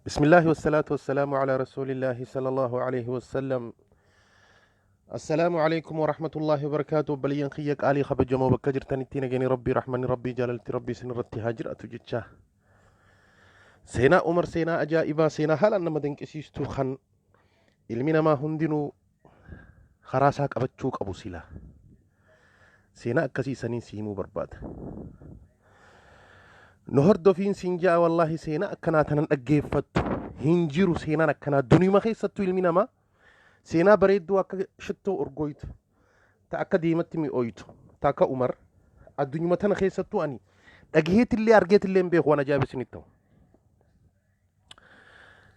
Bismillaahi wassalaatu wassalaamu alaa rasuulillaahi sallallahu alaihi wassallam. Assalaamu alaikum warahmatullaahi wabarakaatu. Obboleeyyan kiyya qaalii kabajamoo bakka jirtanitti nageenyi Rabbii, rahmanni Rabbii, jaalalti Rabbii isin irratti haa jiraatu jecha. Seenaa Umar, seenaa ajaa'ibaa, seenaa haalaan nama dinqisiistu kan ilmi namaa hundinuu karaa isaa qabachuu qabu sila. Seenaa akkasii saniin si himuu barbaada. Nu hordofiin siin ja'a. Wallaahi, seenaa akkanaa tanan dhaggeeffattu hin jiru. Seenaan akkanaa duniyuma keessattuu ilmi namaa seenaa bareedduu akka shittoo urgooytu, ta akka deematti mi'ooytu, ta akka Umar addunyuma tana keessattuu ani dhagaheetillee argeetillee hin beeku. Waan ajaa'iba isinitti ta'u.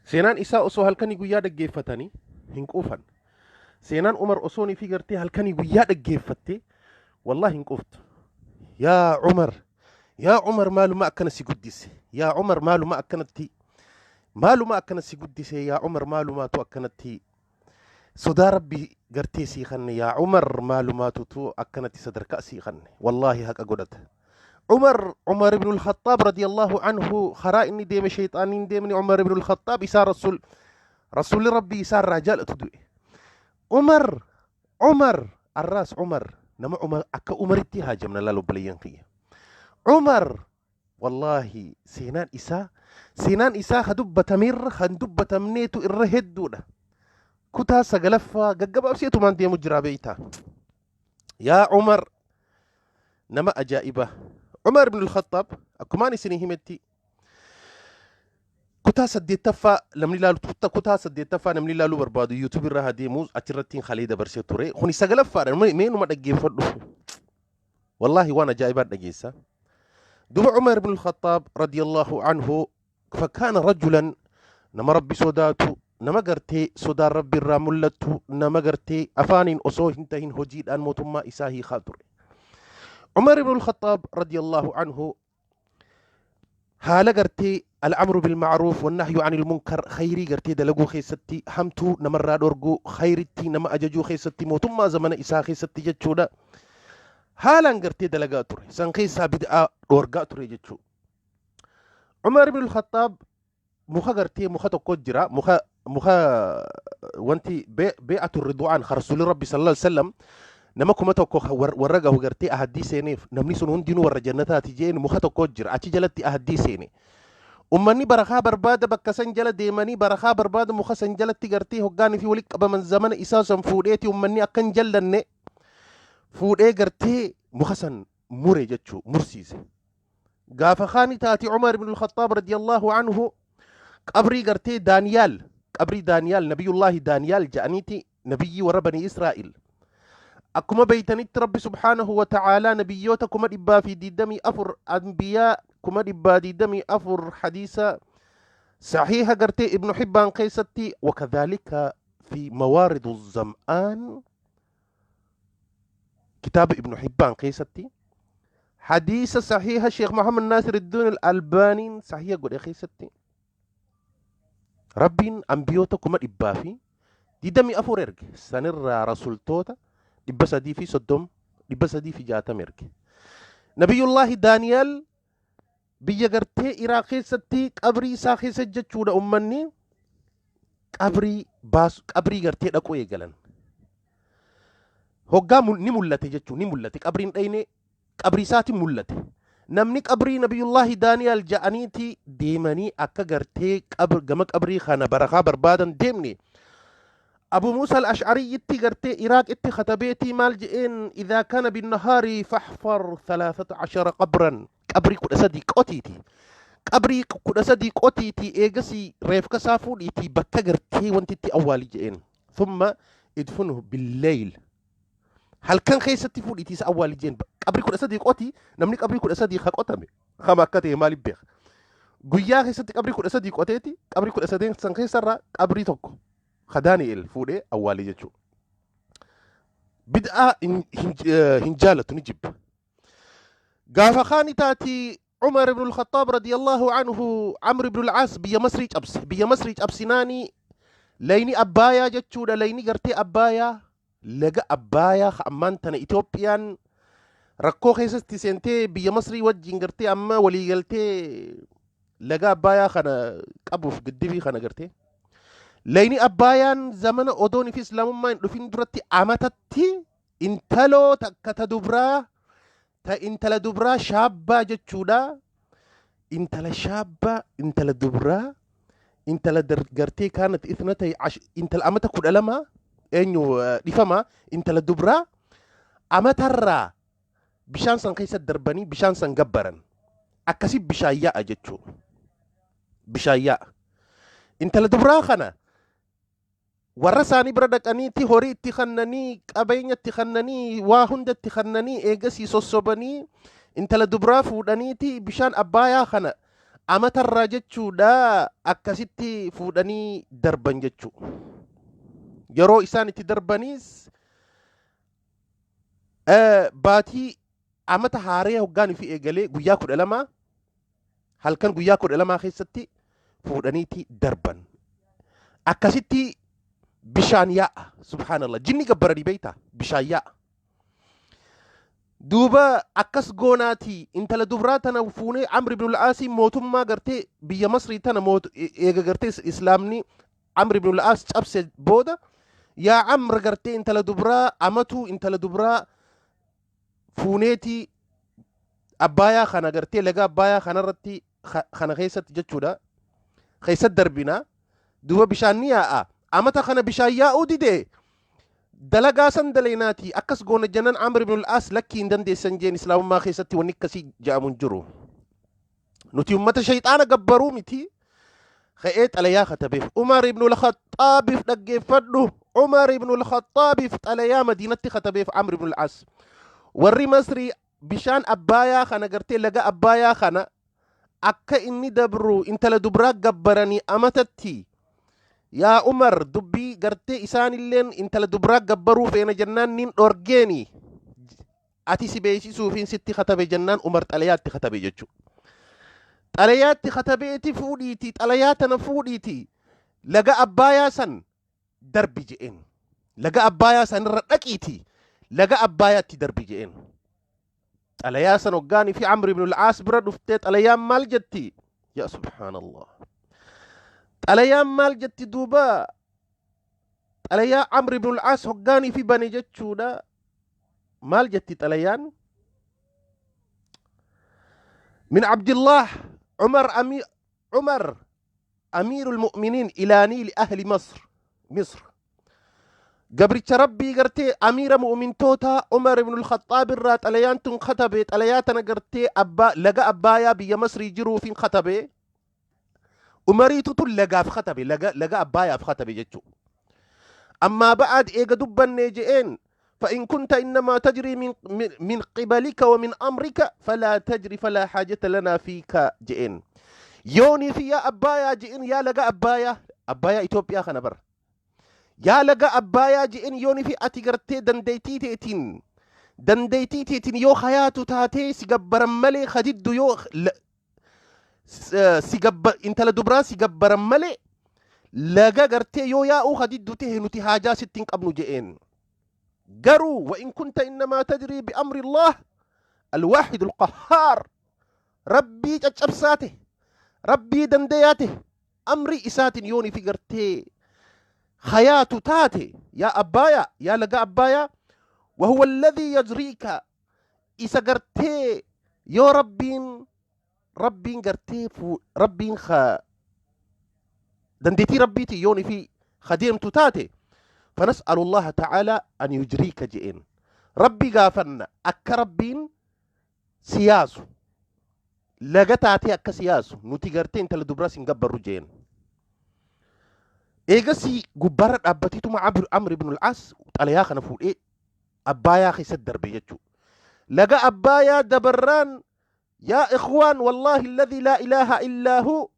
Seenaan isaa osoo halkanii guyyaa dhaggeeffatanii hin quufan. Seenaan Umar osoo fi gartee halkanii guyyaa dhaggeeffatte wallaahi hin quuftu. Yaa Umar, yaa Umar, maaluma akkana si guddise? Yaa Umar, maaluma akkanatti, maaluma akkana si guddise? Yaa Umar, maalumaatu akkanatti sodaa Rabbii gartee sii kanne? Yaa Umar, maalumaatu tu akkanatti sadarkaa sii kanne? Wallaahi haqa godhata. Umar, Umar ibn al-Khattab radiyallahu anhu, karaa inni deeme shayxaaniin deemne. Umar ibn al-Khattab isaa rasuulli Rabbii isaa irraa jaalatu du'e. Umar, Umar arraas Umar nama Umar akka Umaritti haajamna. Laal obboleeyyan kiyya. Umar wallaahi seenaan isaa ka dubbatameerra kan dubbatamneetu irra hedduudha. Kutaa sagalaffaa gaggabaabseetumaan deemu jira beeytaa. Yaa Umar, nama ajaa'iba. Umar ibn al-Khattab akkumaan isinii himetti kutaa saddeettaffaa namni ilaalu, kutaa saddeettaffaa namni ilaaluu barbaadu YouTube irra haa deemu, achirratti halee dabarsee ture. Kuni sagalaffaadha. Mee numa dhaggeeffadhu. Wallaahi waan ajaa'ibaa dhageessa. Duba Umar ibn al-Khattab radiyallahu anhu fakkaana rajulan nama Rabbi sodaatu, nama gartee sodaan Rabbi irraa mul'attu, nama gartee afaaniin osoo hin tahin hojiidhaan mootummaa isaa hiikaa ture. Umar ibn al-Khattab radiyallahu anhu haala gartee الأمر بالمعروف والنهي عن المنكر, khayrii gartee dalaguu keessatti, hamtuu namarraa dhorguu, khayritti nama ajajuu keessatti mootummaa zamana isaa keessatti jechuudha haalaan gartee dalagaa ture. San keessaa bid'aa dhorgaa ture jechuudha. Umar ibn al-Khattab muka gartee muka tokko jira, muka wanti bee'atu ridwaan rasuulli Rabbi sallallahu alaihi wasallam nama 1000 warra gahu gartee ahaddii seeneef, namni sun hundinuu warra jannataati jeen, muka tokko jira, achi jalatti ahaddii seene. Ummanni barakaa barbaada bakka san jala deemanii barakaa barbaada. Muka san jalatti gartee hoggaanii fi walitti qabaman zamana isaa san fuudheeti ummanni akka hin jallanne fuudhee gartee muka san mure jechuu, mursiise. Gaafa kaani taati Umar ibn al-Khattab radiyallahu anhu qabrii gartee Daaniyaal, qabrii Daaniyaal, nabiyullaahi Daaniyaal ja'aniiti, nabiyyii warra Bani Israa'il. Akkuma beeytanitti Rabbi subhaanahu wa ta'aalaa nabiyyoota 124,000, anbiyaa 124,000, hadiisa sahiha gartee Ibnu Hibbaan keessatti, wakadhaalika fi mawaaridu zam'aan, kitaaba Ibnu Hibbaan keessatti, hadiisa sahiha Sheekh Muhammad Naasir Idduun Albaaniin sahiha godhe keessatti, Rabbiin ambiyoota 124,000 erge. Sanirraa rasultoota 330, 360 erge. Nabiyullaahi Daaniyaal biyya gartee Iraaq keessatti qabrii isaa keessa jechuudha ummanni qabrii baasu, qabrii gartee dhaquu eegalan. Hoggaa ni mul'ate jechuun ni mul'ate, qabriin dhayne, qabrii isaatiin mul'ate. Namni qabrii nabiyullaahi Daaniyaal ja'aniiti deemanii akka gartee gama qabrii kana barakaa barbaadan deemne. Abu Muusa al-Ash'ariyyitti gartee Iraaqitti katabeetii maal je'een? إذا كان بالنهار فاحفر 13 قبرا, qabrii 13 qotiiti. Qabrii 13 qotiiti, eegasii reefka isaa fuudhiitii bakka gartee wanti itti awwaali je'een. ثم ادفنه بالليل, halkan keessatti fuudhiitii isa awwaali jeen. Qabrii 13 qoti. Namni qabrii 13 ka qotame kama akka ta'e maaliif beeka? Guyyaa keessatti qabrii 13 qoteeti, qabrii 13 san keessarraa qabrii tokko ka Daani'el fuudhee awwaalee jechuudha. Bid'aa hin jaalatu, ni jibba. Gaafa kaani taati Umar ibn al-Khattab radiyallahu anhu Amr ibn al-As biyya Masrii cabse. Biyya Masrii cabsinaani layni Abbaayaa jechuudha. Layni gartee Abbaayaa, laga Abbaayaa ka ammaan tana Itoophiyaan rakkoo keessatti seentee biyya Masrii wajjin gartee amma waliigaltee Laga Abbaayaa kana qabuuf giddibii kana gartee. Layni Abbaayaan zamana odoon fi islaamummaa hin dhufin duratti amatatti intaloo takka ta dubraa ta intala dubraa shaabbaa jechuudha. Intala shaabbaa intala dubraa intala gartee kaanat ithnatay intala amata 12 eenyu dhifama intala dubraa amatarraa bishaan san keessa darbanii bishaan san gabbaran. Akkasi bishaan yaa'a jechuudha. Bishaan yaa'a. Intala dubraa kana warra isaanii bira dhaqaniiti horii itti kannanii, qabeenya itti kannanii, waa hunda itti kannanii, eegasii sossobanii intala dubraa fuudhaniiti bishaan Abbaayaa kana amatarraa jechuudha akkasitti fuudhanii darban jechuudha. Yeroo isaan itti darbaniis baatii amata haaree hoggaan fi eegalee guyyaa 12 halkan guyyaa 12 keessatti fuudhaniiti darban. Akkasitti bishaan yaa'a. Subhaanallah. Jinni gabbaranii beektaa? Bishaan yaa'a. Duuba akkas goonaati intala dubraa tana fuunee Amr ibn al-Aasii mootummaa gartee biyya Masrii tana eega gartee islaamni Amr ibn al-Aas cabse booda, yaa Amr, gartee intala dubraa amatuu intala dubraa fuuneetii Abbaayaa kana gartee laga Abbaayaa kanarratti kana keessatti jechuudha keessatti darbina. Duuba bishaan ni yaa'a. Amata kana bishaan yaa'uu dide. Dalagaa san daleenaati akkas goona jennaan Amr ibn al-Aas lakkii, hin dandeessan jeen. Islaamummaa keessatti wanni akkasii jedhamu hin jiru. Nuti ummata shayxaana gabbaruu miti. Ka'ee xalayaa katabeef Umar ibn al-Khaxaabiif. Dhaggeeffadhu, Umar ibn al-Khaxaabiif xalayaa Madiinatti katabeef Amr ibn al-Aas. Warri Masrii bishaan Abbaayaa kana gartee laga Abbaayaa kana akka inni dabru intala dubraa gabbaranii amatatti. Yaa Umar, dubbii gartee isaanilleen intala dubraa gabbaruu feena jennaan nin dhorgeeni, ati si beeksisuufiin sitti katabe jennaan Umar xalayaatti katabe jechuudha. Xalayaatti katabeeti fuudhiiti, xalayaa tana fuudhiiti laga Abbaayaa san darbi je'een. Laga Abbaayaa sanirra dhaqiiti laga Abbaayaatti darbi je'een. Xalayaa san hoggaanii fi Amr ibn al-Aas bira dhuftee xalayaan maal jetti? Yaa subhaanallah. Xalayaan maal jetti duuba? Xalayaa Amr ibn al-Aas hoggaanii fi bane jechuudha. Maal jetti xalayaan? من عبد الله عمر أمير عمر أمير المؤمنين إلى نيل أهل مصر مصر. Gabricha Rabbii gartee amiira mu'mintoota Umar ibn al-Khattaab irraa xalayaan tun katabe. Xalayaa tana gartee abbaa laga Abbaayaa biyya Masrii jiruufin katabe. Umariitu tun lagaaf katabe, laga Abbaayaaf katabe jechuudha. أما بعد, eega dubbannee je'een, فإن كنت إنما تجري من قبلك ومن أمرك فلا تجري فلا حاجة لنا فيك je'een. Yoonii fi yaa Abbaayaa je'een, yaa laga Abbaayaa, Abbaayaa Itoophiyaa kana bara, yaa laga Abbaayaa je'een, yoonii fi ati gartee dandeeytii teetiin yoo hayaatu taatee si gabbaran malee kadiddu yoo si gabba intala dubraa si gabbaran malee laga gartee yoo yaa'uu kadiddu ta'e nuti haajaa sitti hin qabnu je'een. Garuu وإن كنت إنما تجري بأمر الله الواحد القهار, Rabbii caccabsaate, Rabbii dandayaate, amri isaatiin yoonii fi gartee hayaatu taate, yaa Abbaayaa, yaa laga Abbaayaa, وهو الذي يجريك, isa gartee yoo Rabbiin gartee Rabbiin dandeettii Rabbiitiin yoonii fi kadeemtu taate, فنسأل الله تعالى أن يجريك je'een. Rabbi gaafanna akka Rabbiin siyaasu, laga taatee akka siyaasu. Nuti gartee intala dubras hin gabbarru je'een. Eegasii gubbaarra dhaabbateetuma Amr ibn al-As xalayaa kana fuudhee Abbaayaa keessatti darbe jechuudha. Laga Abbaayaa dabarraan, yaa إخوان, والله الذي لا إله إلا هو,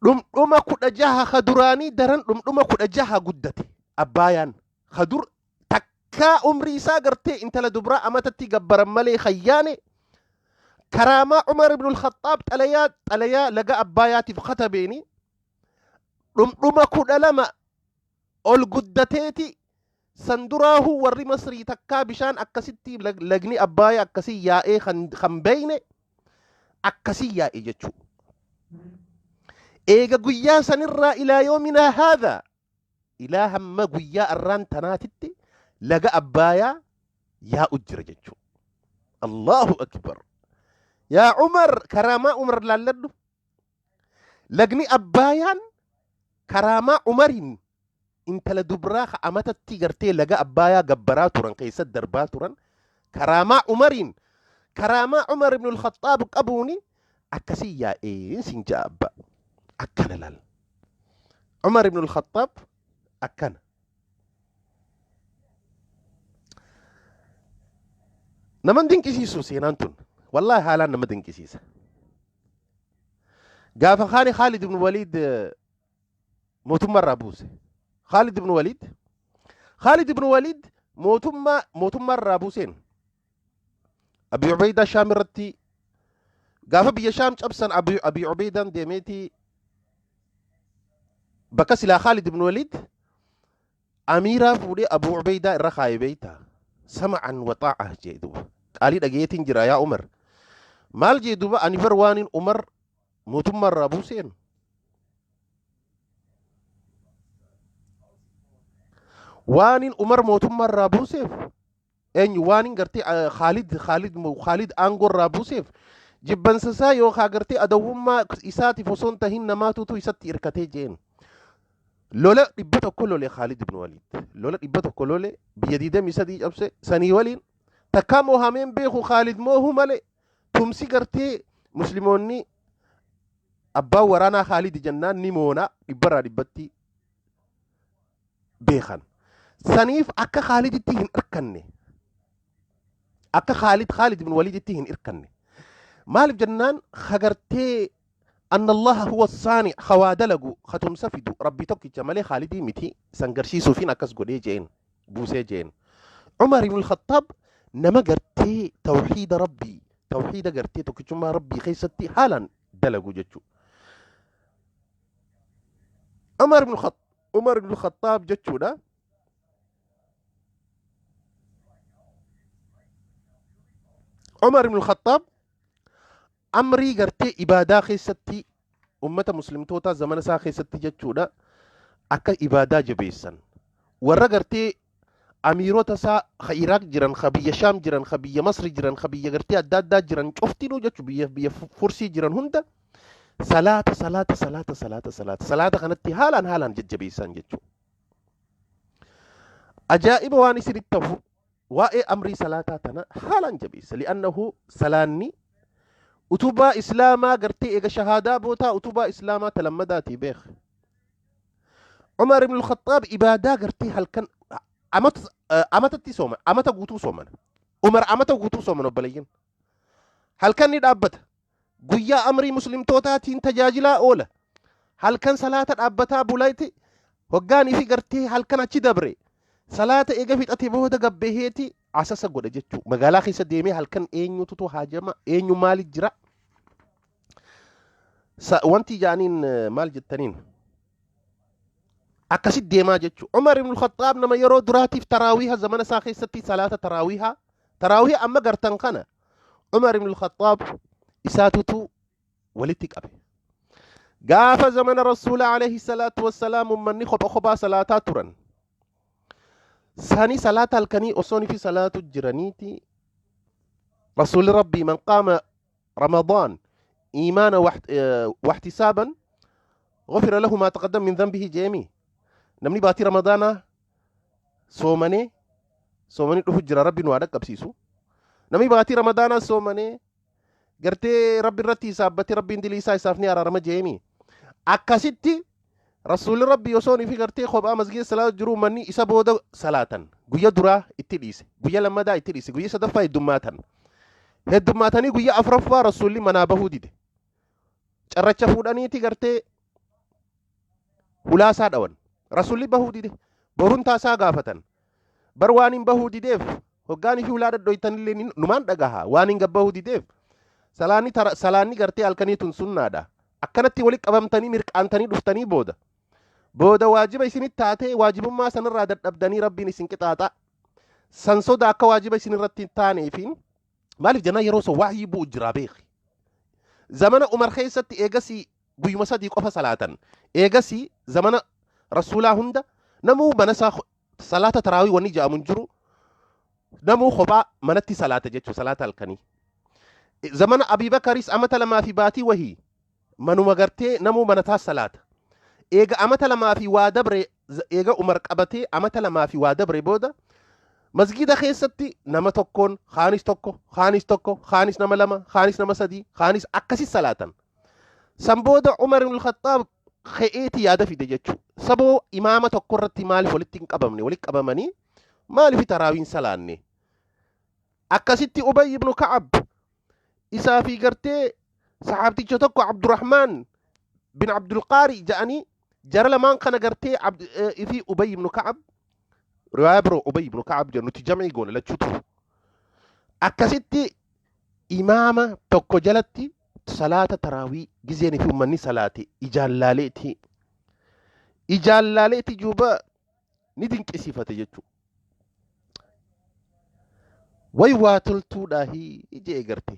dhumdhuma 16 ka duraanii daran dhumdhuma 16 guddate Abbaayaan. Kadur takkaa umrii isaa gartee intala dubraa amatatti gabbaran malee hayyaane karaamaa Umar ibn al-Khattaab xalayaa laga Abbaayaatiif katabeeni dhumdhuma 12 ol guddateeti. San duraahu warri Masrii takkaa bishaan akkasitti lagni Abbaayaa akkasii yaa'ee kan beeyne. Akkasii yaa'e jechuu. Eega guyyaa sanirraa ilaa yoominaa haadha, ilaa hamma guyyaa arraan tanaatitti laga Abbaayaa yaa'u jira jechuu. Allahu akbar. Yaa Umar, karaamaa Umar laalladhu. Lagni Abbaayaan karaamaa Umariin intala dubraa ka amatatti gartee laga Abbaayaa gabbaraa turan keessa darbaa turan, karaamaa Umariin, karaamaa Umar ibn al-Khattaab qabuuni akkasii yaa'een sin ja'a abba. Akkana laal. Umar ibn al-Khattaab akkana. Nama dinqisiisu seenaan tun. Wallaahi haalaan nama dinqisiisa. Gaafa kaani Khaalid ibn Waliid mootummaa irraa buuse. Khaalid ibn Waliid Khaalid ibn Waliid mootummaa irraa buuseen Abi Ubaydaa Shaam irratti gaafa biyya Shaam cabsan, Abi Ubaydaan deemeeti bakka silaa Khaalid ibn Waliid amiiraa fuudhee Abu Ubaydaa irra kaayee beeyta. Sama'an wa xaa'a jee duuba. Qaalii dhageetiin jira yaa Umar. Maal jee duuba? Ani bar waanin Umar mootummaa irraa buuseen waanin Umar mootummaa irraa buuseef, eenyu waanin gartee Khaalid aangoo irraa buuseef, jibbansa isaa yookaan gartee adawwummaa isaatiif osoo hin tahin namaatutu isatti hirkatee jeen. Lola 100 lole Khaalid ibn Waliid. Lola 100 lole, biyya 23 cabse. Sanii waliin takkaa moohameen beeku Khaalid moohu malee. Tumsi gartee musliimoonni abbaan waraanaa Khaalid jennaan ni moona dhibbarraa dhibbatti beekan. Saniif akka Khaaliditti hin irkanne. Akka Khaalid ibn Waliiditti hin irkanne. Maaliif jennaan, hagartee anna Allaha huwa saani hawaa dalagu hatumsa fidu Rabbi tokkicha malee Khaalidii miti, san garsiisuufiin akkas godhee jeen buusee jeen. Umar ibn Khattaab nama gartee tawxiida Rabbii, tawxiida gartee tokkichummaa Rabbii keessatti haalaan dalagu jechuudha. Umar ibn Khattaab jechuudha. Umar ibn Khattaab amrii gartee ibaadaa keessatti ummata muslimtootaa zamana isaa keessatti jechuudha akka ibaadaa jabeessan, warra gartee amiirota isaa ka Iraaq jiran, ka biyya Shaam jiran, ka biyya Masri jiran, ka biyya gartee adda addaa jiran cuftinuu jechu, biyya Fursii jiran hunda salaata, salaata, salaata, salaata, salaata, salaata kanatti haalaan haalaan jajjabeessan jechu. Ajaa'iba waan isinitti ta'u, waa'ee amrii salaataa tana haalaan jabeessa. Li'annahu salaanni utubaa islaamaa gartee eega shahaadaa bootaa utubaa islaamaa talammadaatii beek. Umar ibn al-Khattaab ibaadaa gartee halkan amatatti sooman, amata guutuu sooman. Umar amata guutuu sooman obboleeyyan. Halkan ni dhaabbata. Guyyaa amrii muslimtootaatiin tajaajilaa oola. Halkan salaata dhaabbataa bulayti hoggaanii fi gartee halkan achi dabre salaata eega fixate booda gabbeheeti asasa godha jechuu. Magaalaa keessa deemee halkan eenyututu haajama, eenyu maali jira. Wanti jaaniin maal jettaniin akkasit deemaa jechuu. Umar ibn Khattaab nama yeroo duraatiif taraawiha zamana isaa keessatti salaata taraawiha, taraawiha amma gartan kana Umar ibn Khattaab isaatutu walitti qabe. Gaafa zamana Rasuula alayhi salaatu wassalaam ummanni kopha kophaa salaataa turan. Sani salaata halkanii osoo fi salaatu jiraniiti Rasuulli Rabbii man qaama Ramadaan iimaana wahtisaaban غفر له ما تقدم من ذنبه jeemi. Namni baatii Ramadaanaa soomanee, soomanii dhufu jira, Rabbi nu haa dhaqqabsiisu. Namni baatii Ramadaanaa soomanee gartee Rabbi irratti hisaabbatee, Rabbiin dilii isaa isaaf ni araarama jeemi. Akkasitti Rasuulli Rabbi osoo fi gartee kophaa masgiida salaatu jiru manni isa booda salaatan. Guyya duraa itti dhiise, guyya lammadaa itti dhiise, guyya sadaffaa heddummaatan. Heddummaatanii guyya afuraffaa Rasuulli manaa bahuu dide. Carracha fuudhaniiti gartee hulaasaa dhawan. Rasuulli bahuu dide. Boruntaa isaa gaafatan. Bar waan hin bahuu dideef, hoggaanii fi hulaa dhadhoytanillee numaan dhagaha, waan hin gabbahuu dideef salaanni gartee halkanii tun sunnaadha. Akkanatti walitti qabamtanii mirqaantanii dhuftanii booda. Booda waajiba isinitti taatee waajibummaa sanirraa dadhabdanii Rabbiin isin qixaaxa. San soda akka waajiba isin irratti hin taaneefiin. Maaliif jennaan, yeroo san wahyii bu'u jira beeki. Zamana Umar keessatti eegasii guyyuma 3 qofa salaatan. Eegasii zamana Rasuulaa hunda namuu mana isaa salaata taraawii wanni ja'amu hin jiru. Namuu kophaa manatti salaata jechuudha salaata halkanii. Zamana Abii Bakaris amata 2 fi baatii wahii manuma gartee namuu manataa salaata. Eega amata 2 fi waa dabre eega Umar qabatee amata 2 fi waa dabre booda masgiida keessatti nama tokkoon kaanis tokko kaanis tokko kaanis nama 2 kaanis nama 3 kaanis akkasi salaatan. San booda Umar ibn Khattaab ka'eeti yaada fide jechuudha. Saboo imaama tokko irratti maaliif walitti hin qabamne walitti qabamanii maaliif taraawiin salaanne? Akkasitti Ubay ibn Ka'ab isaa fi gartee sahaabticha tokko Abdurrahmaan bin Abdulqaari ja'anii jara lamaan kana gartee fi Ubay ibn Ka'ab riwaaya biroo Ubay ibn Ka'ab jedhu nuti jam'ii goone lachuutu akkasitti imaama tokko jalatti salaata taraawii gizeen fi ummanni salaate ijaan laaleeti ijaan laaleeti juba ni dinqisiifate jechuudha. Way waa toltuudhaahi jee garte.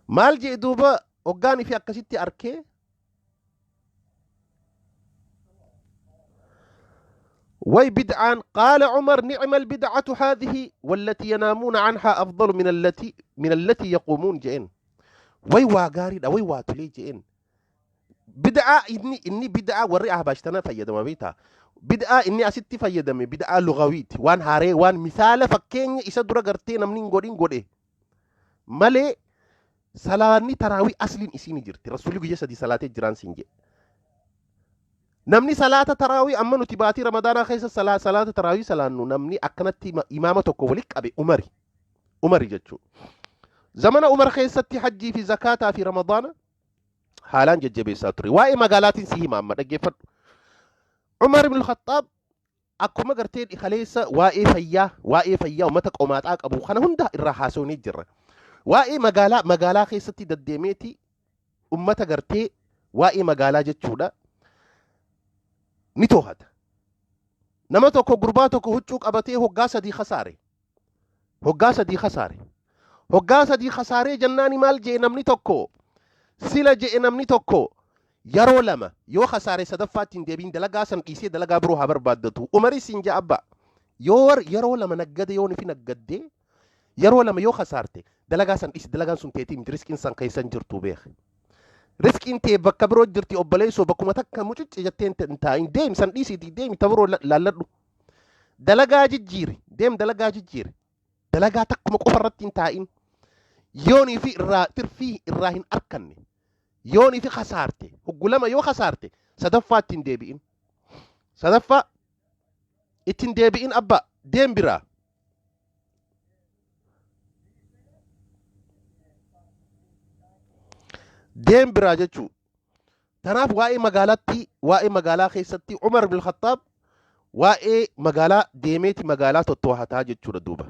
Maal jee duuba hoggaan fi akkasitti arkee way bid'aan qaala Umar ni'ma albid'atu haadhihi wallati yanaamuuna anhaa afdalu min allati yaquumuun jeen. Way waa gaariidha way waa tolee jeen. Bid'aa inni bid'aa warri ahbaash tana fayyadama beektaa. Bid'aa inni asitti fayyadame bid'aa lugawiiti. Waan haaree waan misaala fakkeenya isa dura gartee namni hin godhin godhe malee salaanni taraawii asliin isiin jirti. Rasuulli guyya 3 salaatee jiraan siin jedhe. Namni salaata taraawii amma nuti baatii Ramadaanaa keessa salaata taraawii salaannu namni akkanatti imaama tokko walitti qabe Umari. Umari jechuudha. Zamana Umar keessatti hajjii fi zakaataa fi Ramadaana haalaan jajjabeessaa ture. Waa'ee magaalaatiin si hima amma dhaggeeffadhu. Umar ibn Khattaab akkuma gartee kaleessa waa'ee fayyaa uummata qomaaxaa qabu kana hunda irraa haasofnee jirra. Waa'ee magaalaa keessatti deddeemeeti uummata gartee waa'ee magaalaa jechuudha ni too'ata. Nama tokko gurbaa tokko huccuu qabatee hoggaa 3 kasaare. Hoggaa 3 kasaare. Hoggaa 3 kasaaree jennaani maal jee namni tokko sila jee namni tokko yeroo 2 yoo kasaare sadaffaatti hin deebiin dalagaa san dhiisee dalagaa biroo haa barbaaddatu. Umaris hin jaa abba yoo yeroo 2 naggade yoo nifi naggaddee yeroo 2 yoo kasaarte dalagaa san dhiisi dalagaan sun teetii miti riskiin san keessa hin jirtu beeke. Riskiin tee bakka biroo jirti obboleessoo bakkuma takka mucucci jettee hin taa'in deemi san dhiisiitii deemi ta biroo laalladhu. Dalagaa jijjiiri deem dalagaa jijjiiri. Dalagaa takkuma qofa irratti hin taa'in. Yoonii fi irraa tirfii irraa hin arkanne. Yoonii fi kasaarte hoggu 2 yoo kasaarte sadaffaa ittiin deebi'in. Sadaffaa ittiin deebi'in abba deem biraa. Deem biraa jechuu. Tanaaf waa'ee magaalaatti waa'ee magaalaa keessatti Umar ibn Khattaab waa'ee magaalaa deemeeti magaalaa tottoohataa jechuudha duuba.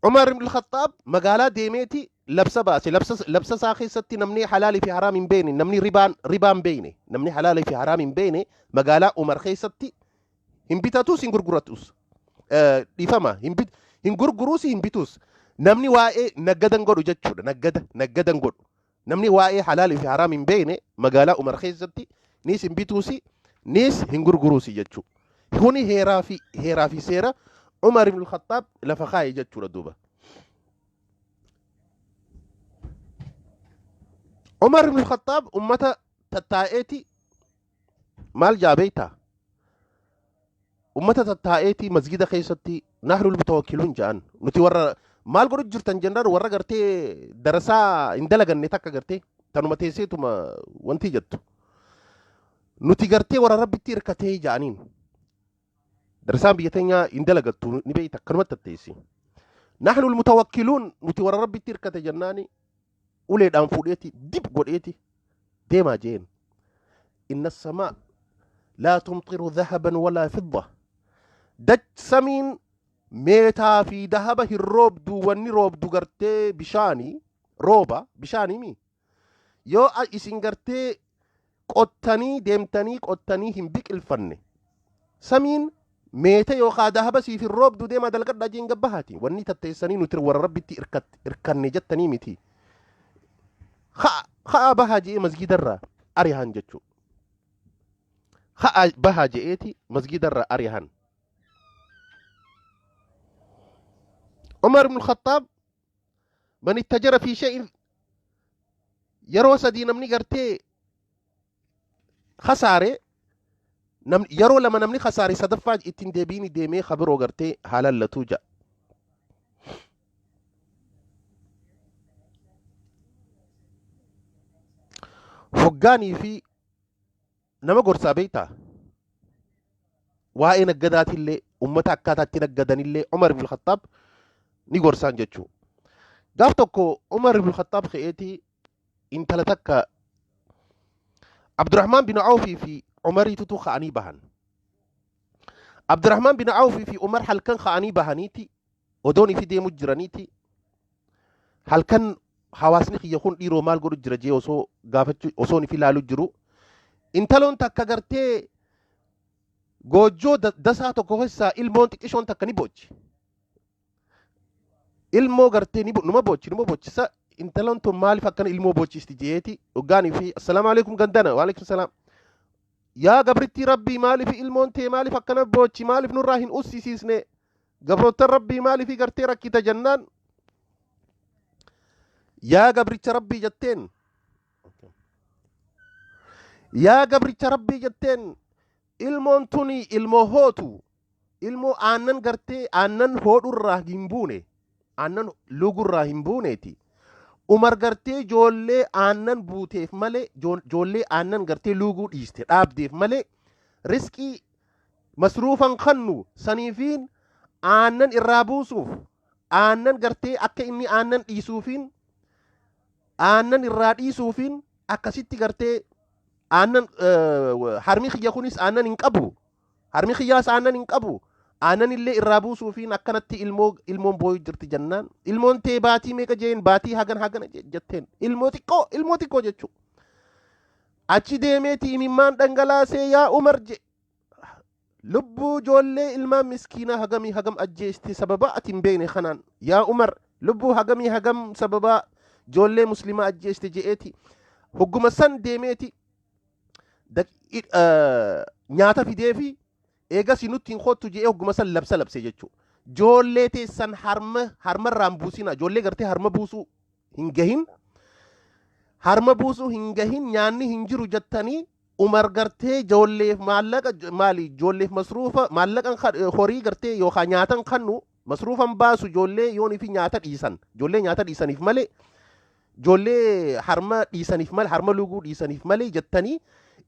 Umar ibn Khattaab magaalaa deemeeti labsa baase labsa isaa keessatti namni halaalii fi haraam hin beekne namni ribaan beekne namni halaalii fi haraam hin beekne magaalaa Umar keessatti hin bitatus hin gurguratus. Dhiifama hin gurguruus hin bituus namni waa'ee naggadan godhu jechuudha naggadan godhu. Namni waa'ee halaalii fi haraam hin beekne magaalaa Umar keessatti niis hin bituusi niis hin gurguruusi jechuudha. Kuni heeraa fi seera Umar ibn Khattaab lafa kaa'e jechuudha duuba. Umar ibn Khattaab ummata tattaa'eeti maal jaa beektaa? Ummata tattaa'eeti masgida keessatti nahnul mutawakkiluun ja'an nuti warra maal godhu jirtan jennaan warra gartee darasaa hin dalaganne takka gartee tanuma teesseetuma wanti jettu. Nuti gartee warra rabbitti hirkatee ja'aniin. Darasaan biyya teenyaa hin dalagattu ni beekta akkanumatti tatteessi. Nahnul mutawakkiluun nuti warra rabbitti hirkate jennaani uleedhaan fuudheeti dib godheeti deemaa jeen. Inna samaa laa tumxiru dhahaban walaa fidda. Dach samiin meetaa fi dahaba hin roobdu wanni roobdu gartee bishaanii rooba bishaanii mi yoo isin gartee qottanii deemtanii qottanii hin biqilfanne samiin Meeta yookaa dahaba siif hin roobdu deemaa dalgadhaa jeen gabbahaati. Wanni tatteessanii nuti warra Rabbitti irkanne jettanii miti. Ka'aa bahaa je'ee masgiidarraa arihan jechuudha. Ka'aa bahaa je'eeti masgiidarraa arihan. Umar ibn Khattaab man ittajara fi shay'in yeroo sadii namni gartee khasaare yeroo lama namni khasaare sadaffaa ittiin deebiini deemee kabiroo gartee haalallatuu ja'a. Hoggaanii fi nama gorsaa beektaa? Waa'ee naggadaatillee ummata akkaataa itti naggadanillee Umar ibn Khattaab ni gorsaan jechuu. Gaaf tokko Umar ibn Khattaab ka'eetii intala takka Abdurrahmaan bin Awfii fi Umariitutu ka'anii bahan. Abdurrahmaan bin Awfii fi Umar halkan ka'anii bahaniiti odoon ifi deemu jiraniiti halkan hawaasni kiyya kun dhiiroo maal godhu jira jee osoo gaafachuu osoon ifi ilaalu jiru intaloon takka gartee goojjoo dasaa tokko keessaa ilmoon xiqqishoon takka ni boochi. Ilmoo gartee ni numa boochi numa boochisa intaloon tun maaliif akkana ilmoo boochisti jeeti hoggaanii fi assalaamu alaikum gandana waalaikum salaam. Yaa gabrittii rabbii maaliif ilmoon tee maaliif akkana boochi maaliif nurraa hin ussisiisne gabroottan rabbii maaliif gartee rakkita jennaan yaa gabricha rabbii jetteen yaa gabricha rabbii jetteen ilmoon tuni ilmoo hootu ilmoo aannan gartee aannan hoodhurraa hin buune aannan lugurraa hin buuneeti Umar gartee ijoollee aannan buuteef malee ijoollee aannan gartee luuguu dhiiste dhaabdeef malee riskii masruufan kannu saniifiin aannan irraa buusuuf aannan gartee akka inni aannan dhiisuufiin aannan irraa dhiisuufiin akkasitti gartee aannan harmi kiyya kunis aannan hin qabu harmi kiyyaas aannan hin qabu aannan illee irraa buusuufiin akkanatti ilmoo ilmoon booyu jirti jennaan ilmoon tee baatii meeqa jeen baatii hagan hagana jetteen ilmoo xiqqoo ilmoo xiqqoo jechuu achi deemeeti imimmaan dhangalaasee yaa Umar je lubbuu ijoollee ilmaan miskiinaa hagamii hagam ajjeesti sababa ati hin beekne kanaan yaa Umar lubbuu hagamii hagam sababa ijoollee muslimaa ajjeeste je'eeti hogguma san deemeeti nyaata fideefi eegasii nutti hin kottu je'ee hogguma san labsa labse jechuudha. Ijoollee teessan harma harmarraan buusina ijoollee gartee harma buusuu hin gahin harma buusuu hin gahin nyaanni hin jiru jettanii Umar gartee ijoolleef maallaqa maali ijoolleef masruufa maallaqan horii gartee yookaan nyaatan kannu masruufan baasu ijoollee yoonii fi nyaata dhiisan ijoollee nyaata dhiisaniif malee ijoollee harma dhiisaniif malee harma luguu dhiisaniif malee jettanii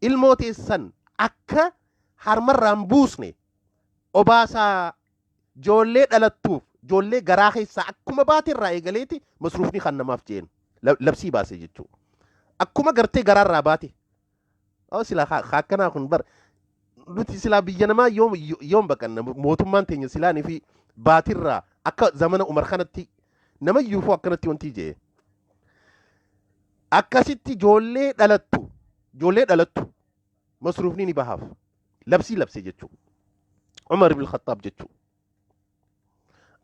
ilmoo teessan akka harmarraan buusne obaasaa ijoollee dhalattuuf ijoollee garaa keessaa akkuma baaterraa eegaleeti masruufni kan namaaf jeen labsii baase jechuudha. Akkuma gartee garaarraa baate. Oo silaa akkanaa kun bar nuti silaa biyya namaa yoom yoom baqanna mootummaan teenya silaanii fi baatirraa akka zamana Umar kanatti nama iyyuufuu akkanatti wanti jee. Akkasitti ijoollee dhalattu masruufni ni bahaaf labsii labse jechuudha. Umar ibn Khattaab jechuudha.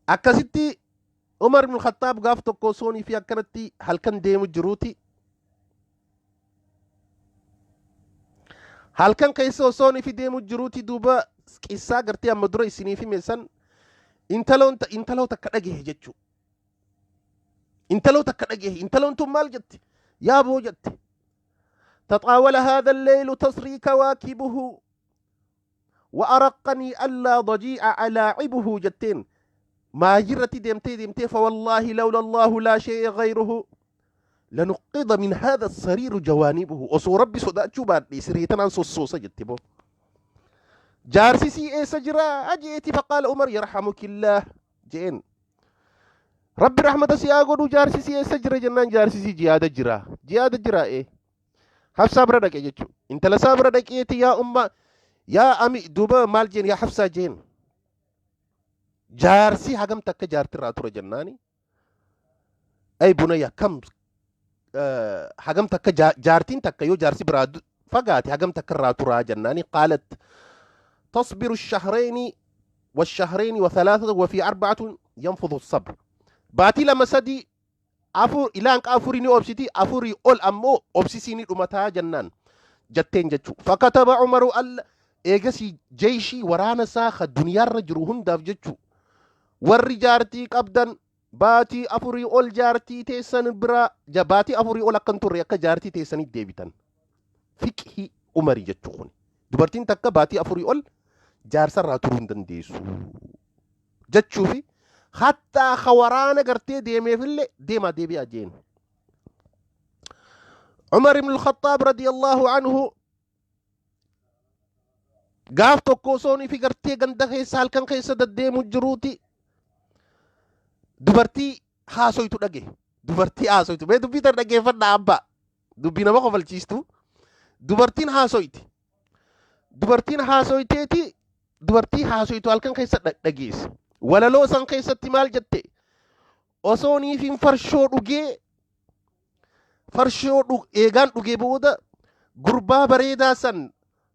Akkasitti Umar ibn Khattaab gaaf tokko soonii fi akkanatti halkan deemu jiruuti. Halkan keessa osoo fi deemu jiruuti duuba qissaa gartee amma dura isiniif hime san intaloo takka dhagahe jechuudha. Intaloo takka dhagahe intaloon tun maal jette? Yaa boo jette. تطاول هذا الليل تسري كواكبه وأرقني ألا ضجيع ألاعبه جتين ما جرت ديمتي ديمتي فوالله لولا الله لا شيء غيره لنقض من هذا السرير جوانبه osoo rabbi sodaachuu baadhe siree tanaan sossoosa jette boo jaarsi sii eessa jira ajeeti فقال عمر يرحمك الله jeen rabbi rahmata si haa godhu jaarsi sii eessa jira jennaan jaarsi sii jihaada jira jihaada jira ee Hafsaa bira dhaqe jechuudha. Intala isaa bira dhaqeeti yaa umma yaa ami duuba maal jeen yaa Hafsaa jeen. Jaarsi hagam takka jaartirraa ture jennaani. Ay bunayya kam hagam takka jaartiin takka yoo jaarsi biraa fagaate hagam takka irraa turaa jennaani qaalat tasbiru shahrayni والشهرين وثلاثة وفي أربعة ينفذ الصبر. Baatii 2 3 4 ilaa hanqa afurii ni obsiti, afurii ol ammoo obsisii ni dhumataa jennaan jetteen jechuu. فكتب عمر al eegasii jeeshii waraana isaa ka duniyaarra jiru hundaaf jechuu, warri jaartii qabdan baatii afurii ol jaartii teessan biraa baatii afurii ol akkan turre, akka jaartii teessanii deebitan. Fiqhii Umarii jechuu kun dubartiin takka baatii afurii ol jaarsarraa turuu hin dandeessu jechuufi, hattaa ka waraana gartee deemeefillee deemaa deebi'aa jeen. Umar ibn al-Khattaab رضي الله عنه gaaf tokko osoo fi gartee ganda keessa halkan keessa deddeemu jiruuti dubartii haasoytu dhage. Dubartii haasoytu, mee dubbii tan dhaggeeffadhaa abbaa, dubbii nama kofalchiistu. Dubartiin haasoyti, dubartiin haasoyteeti, dubartii haasoytu halkan keessa dhageesse. Walaloo san keessatti maal jette? Osoo niifin farshoo dhugee, farshoo eegaan dhugee booda gurbaa bareedaa san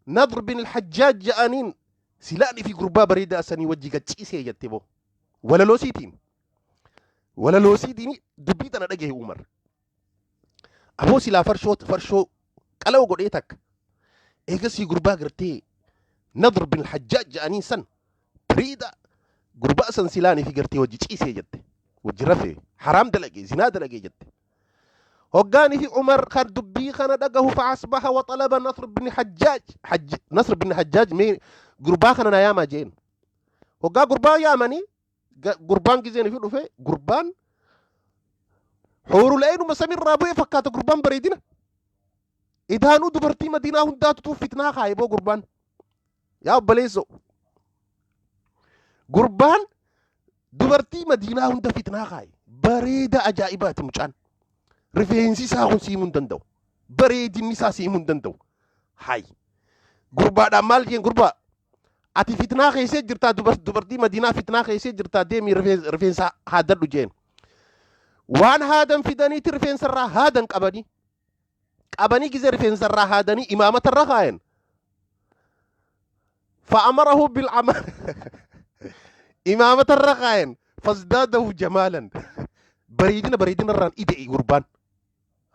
Nadr bin Alhajjaaj ja'aniin silaan fi gurbaa bareedaa sanii wajji gachiisee jette boo. Walaloo siitiin, walaloo siitiin dubbii tana dhagahe Umar. Aboo, silaa farshoo qala'u godhee takka eegasii gurbaa gartee Nadr bin Alhajjaaj ja'aniin san bareedaa gurbaa san silaanii fi gartee wajji ciisee jette, wajji rafee haraam dalagee, zinaa dalagee jette. Hoggaanii fi Umar kan dubbii kana dhagahu فأصبح وطلب نصر بن حجاج حج نصر بن حجاج, mee gurbaa kana na yaamaa jeen. Hoggaa gurbaa yaamanii, gurbaan gizeen fi dhufe, gurbaan huuruleenuma samirraa bu'ee fakkaata. Gurbaan bareedina idaanuu dubartii Madiinaa hundaatu fitnaa kaayee boo. Gurbaan, yaa obboleesso, gurbaan dubartii Madiinaa hunda fitnaa kaaye. Bareeda ajaa'ibaati mucaan. Rifeensi isaa kun siimuu hin danda'u, bareedinni isaa siimuu hin danda'u. Hay, gurbaadhaan maal jeen? Gurbaa, ati fitnaa keessee jirtaa, dubartii Madiinaa fitnaa keessee jirtaa, deemii rifeensa haadadhu jeen. Waan haadan fidaniiti rifeensarraa haadan, qabanii qabanii gizee rifeensarraa haadanii imaamatarra kaayan. فأمره بالعمل, imaamatarra kaayan. فازداده جمالا, bareedina bareedina irraan ide'e gurbaan.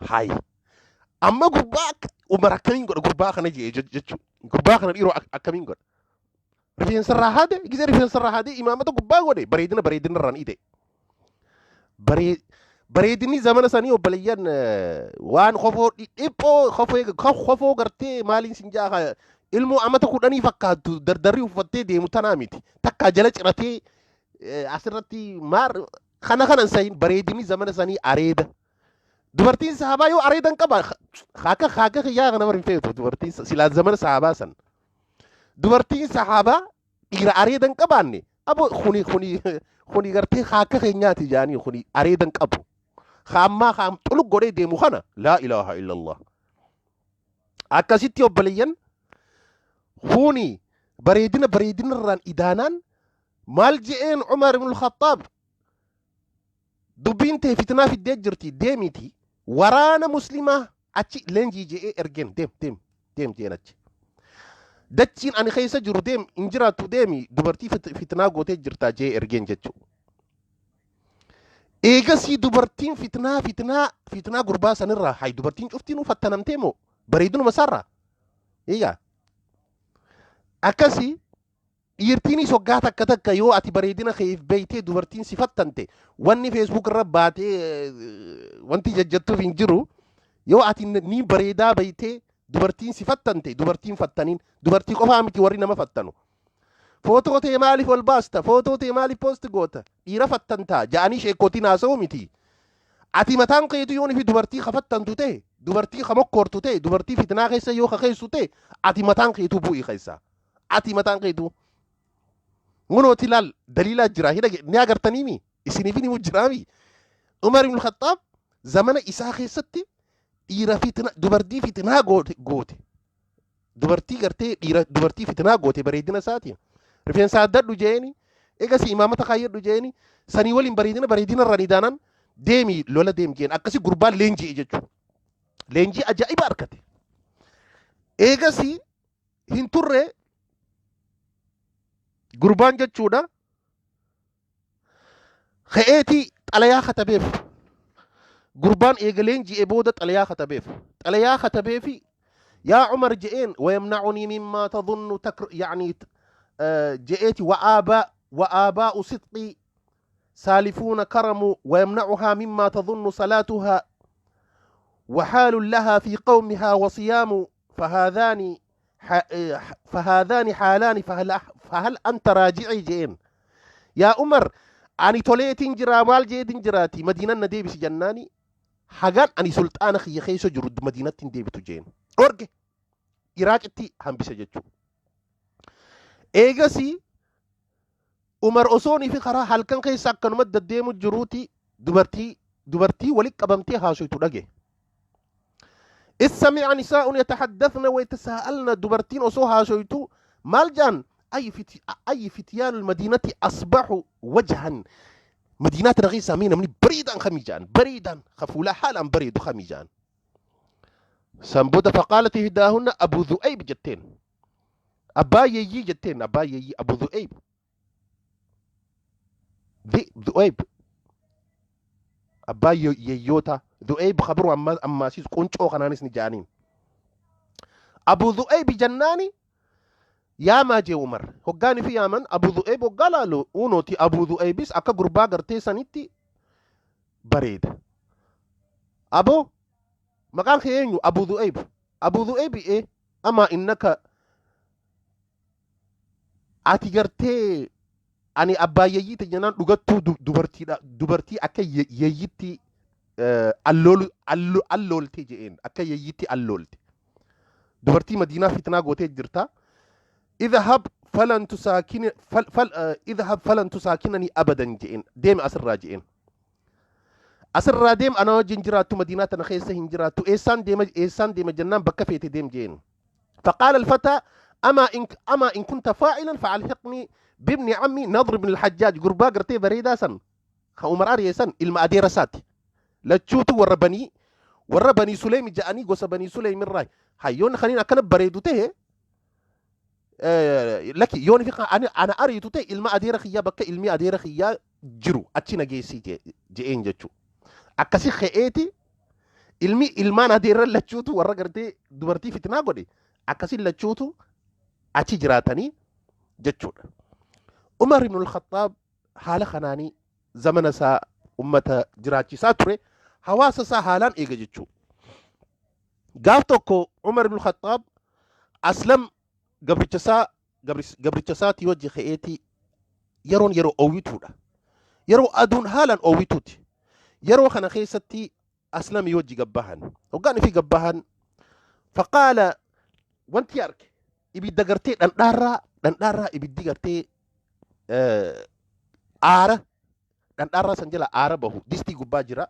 Hay, amma gurbaa Umar akkamiin godha gurbaa kana jee jechuu, gurbaa kana dhiiroo akkamiin godha? Rifeensarraa haade, gizee rifeensarraa haade imaamata gubbaa godhe, bareedina bareedina irraan ide. Bareedinni zamana sanii, obboleeyyan, waan kofoo dhiphoo kofoo gartee maaliin sin jaa, ilmoo amata 10 fakkaattu dardarrii uffattee deemu tanaa miti. Takkaa jala ciratee asirratti maar kana kanan sahin. Bareedinni zamana sanii areeda. Dubartiin sahabaa yoo areedan qaba haaka haaka kiyyaa kana hin feetu. Dubartiin silaa zamana sahabaa san dubartiin sahabaa dhiira areedan qabaanne, abo, kuni kuni kuni gartee haaka keenyaati jaanii, kuni areedan qabu. Haammaa haam xuluk godhee deemu kana, لا إله إلا الله. Akkasitti obboleeyyan, kuni bareedina bareedina irraan idaanaan maal je'een Umar ibn Khattaab? Dubbiin tee fitnaa fiddee jirti, deemiti waraana muslimaa achi leenjii je'ee ergeen. Deem, deem, deem jeen. Achi dachiin ani keessa jiru deem hin jiraattu, deemi, dubartii fitnaa gootee jirtaa jee ergeen jechuu. Eegasii dubartiin fitnaa fitnaa fitnaa gurbaa sanirraa, hay, dubartiin cuftiin fattanamtee moo bareedinuma isaarraa? Eegaa akkasii dhiirtiinis waggaa takka takka yoo ati bareedina keef beeytee dubartiin si fattante, wanni Facebook irra baatee wanti jajjattuuf hin jiru. Yoo ati ni bareedaa beeytee dubartiin si fattante, dubartiin fattaniin dubartii qofaa miti warri nama fattanu. Footoo tee maaliif ol baasta? Footoo tee maaliif post goota? Dhiira fattantaa ja'anii sheekootiin haasa'u miti. Ati mataan keetu yoo fi dubartii kafattantu ta'e, dubartii kamokkoortu ta'e, dubartii fitnaa keessa yoo kakeessu ta'e, ati mataan keetu bu'ii keessa. Ati mataan keetu. Munooti laal, daliilaa jira hidha ni agartaniimi, isiniif ni jiraami. Umar ibn Khattaab zamana isaa keessatti dhiira fitna dubartii fitnaa goote. Dubartii gartee dhiira dubartii fitnaa goote bareedina isaatiin. Rifeensa addadhu jeeni, egasii imaamata kaayyadhu jeeni, sanii waliin bareedina bareedina irraa idaanaan deemi lola deem jeen. Akkasi gurbaan leenji'e jechuudha. Leenjii ajaa'iba argate. Eegasii hin turre. Gurbaan jechuudha ka'eetii xalayaa katabeef. Gurbaan eegaleen ji'e booda xalayaa katabeef. Xalayaa katabeefi yaa Umar je'een wayamnacunii mimmaa tadhunnu takr yacni je'eeti wa'aabaa wa'aabaa'u sidqii saalifuuna karamu wayamnacuhaa mimmaa tadhunnu salaatuhaa وحال لها في قومها وصيام فهذان حالان فهل أنت راجعي جئين يا عمر أني توليتين جرا مال جيتين جراتي مدينة نديبس جناني حقان أني سلطان خي خيسو جرد مدينة ديبتو جين أورجي إراجتي هم بسجتشو إيجاسي عمر أصوني في خرا هل كان خيسا كانوا مد ديمو جروتي دبرتي دبرتي ولك أبمتي هاشو تلاقي إذ سمع نساء يتحدثن ويتساءلن دبرتين أصوها شويتو مالجان أي فتيان المدينة أصبحوا وجها مدينة رغيسة مين من بريدا خميجان بريدا خفولا حالا بريد خميجان سنبودا فقالت إهداهن أبو ذؤيب جتين أبا يي جتين أبا يي أبو ذؤيب ذي ذؤيب أبا ييوتا ذؤيب خبروا أما سيس قنشو خنانيس نجانين أبو ذؤيب جناني يا ما جي عمر هقاني في يامن أبو ذؤيب وقال له أونوتي أبو ذؤيبس أكا قربا قرتي سنتي بريد أبو مقام خيينيو أبو ذؤيب أبو ذؤيب إيه أما إنك أتي أني أبا ييتي جنان لغتو دبرتي دبرتي أكا ييتي alloolte je'een akka yayyitti alloolte dubartii madiinaa fitnaa gootee jirta idhab falan tusaakin fal idhab falan tusaakinani abadan je'een deem asirraa je'een asirraa deem ana wajjin jiraattu madiinaa tana keessa hin jiraattu eessaan deema jennaan bakka feete deem je'een فقال الفتى أما إن كنت فاعلا فألحقني بابن عمي نضر بن الحجاج قربا قرتي بريدا سن خأمر أريسن المأدير ساتي lachuutu warra banii Suleymi ja'anii gosa banii Suleymi irraa hayyoonni kaniin akkana bareedu ta'e lakki yoon fi ana ariitu ta'e ilma adeera kiyyaa bakka ilmi adeera kiyyaa jiru achi nageessii je'een jechuudha. Akkasi ka'eeti ilmi ilmaan adeera lachuutu warra gartee dubartii fitnaa godhe akkasi lachuutu achi jiraatanii jechuudha. Umar ibn al-Khattaab haala kanaanii zamana isaa ummata jiraachisaa ture. Hawaasa isaa haalaan eega jechuudha. Gaaf tokko Umar ibn Khattaab Aslam gabricha isaatii wajji ka'eetii yeroon yeroo oowwituudha. Yeroo aduun haalaan oowwituuti. Yeroo kana keessatti Aslamii wajji gabbahan. Hoggaan fi gabbahan faqaala wanti arge ibidda gartee dhandhaarraa ibiddi gartee aara dhandhaarraa san jala aara bahu distii gubbaa jira.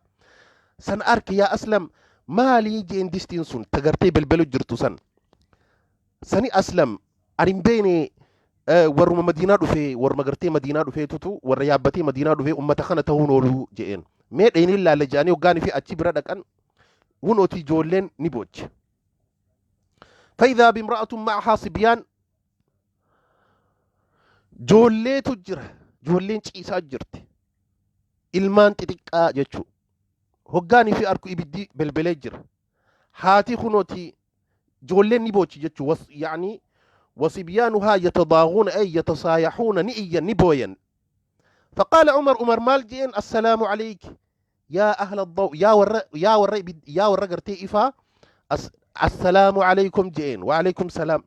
San arke yaa Aslam maalii jeen distiin sun tagartee belbelu jirtu san sani Aslam ani hin beekne warruma madiinaa dhufee warruma gartee madiinaa dhufeetutu warra yaabbatee madiinaa dhufee ummata kana ta'uun ooluu je'een mee dheenii laalla jedhanii hoggaanii fi achi bira dhaqan hunooti ijoolleen ni booche. فإذا بامرأة معها صبيان joolleetu jira joolleen ciisaa jirti ilmaan xixiqqaa jechuu hoggaanii fi arku ibiddi belbelee jira haati kunooti joolleen ni boochi jechuu yaani وصبيانها يتضاغون أي يتصايحون نئيا نبويا. فقال عمر عمر مال جئن السلام عليك يا أهل الضوء يا ور يا ور يا ور إفا السلام عليكم جئن وعليكم سلام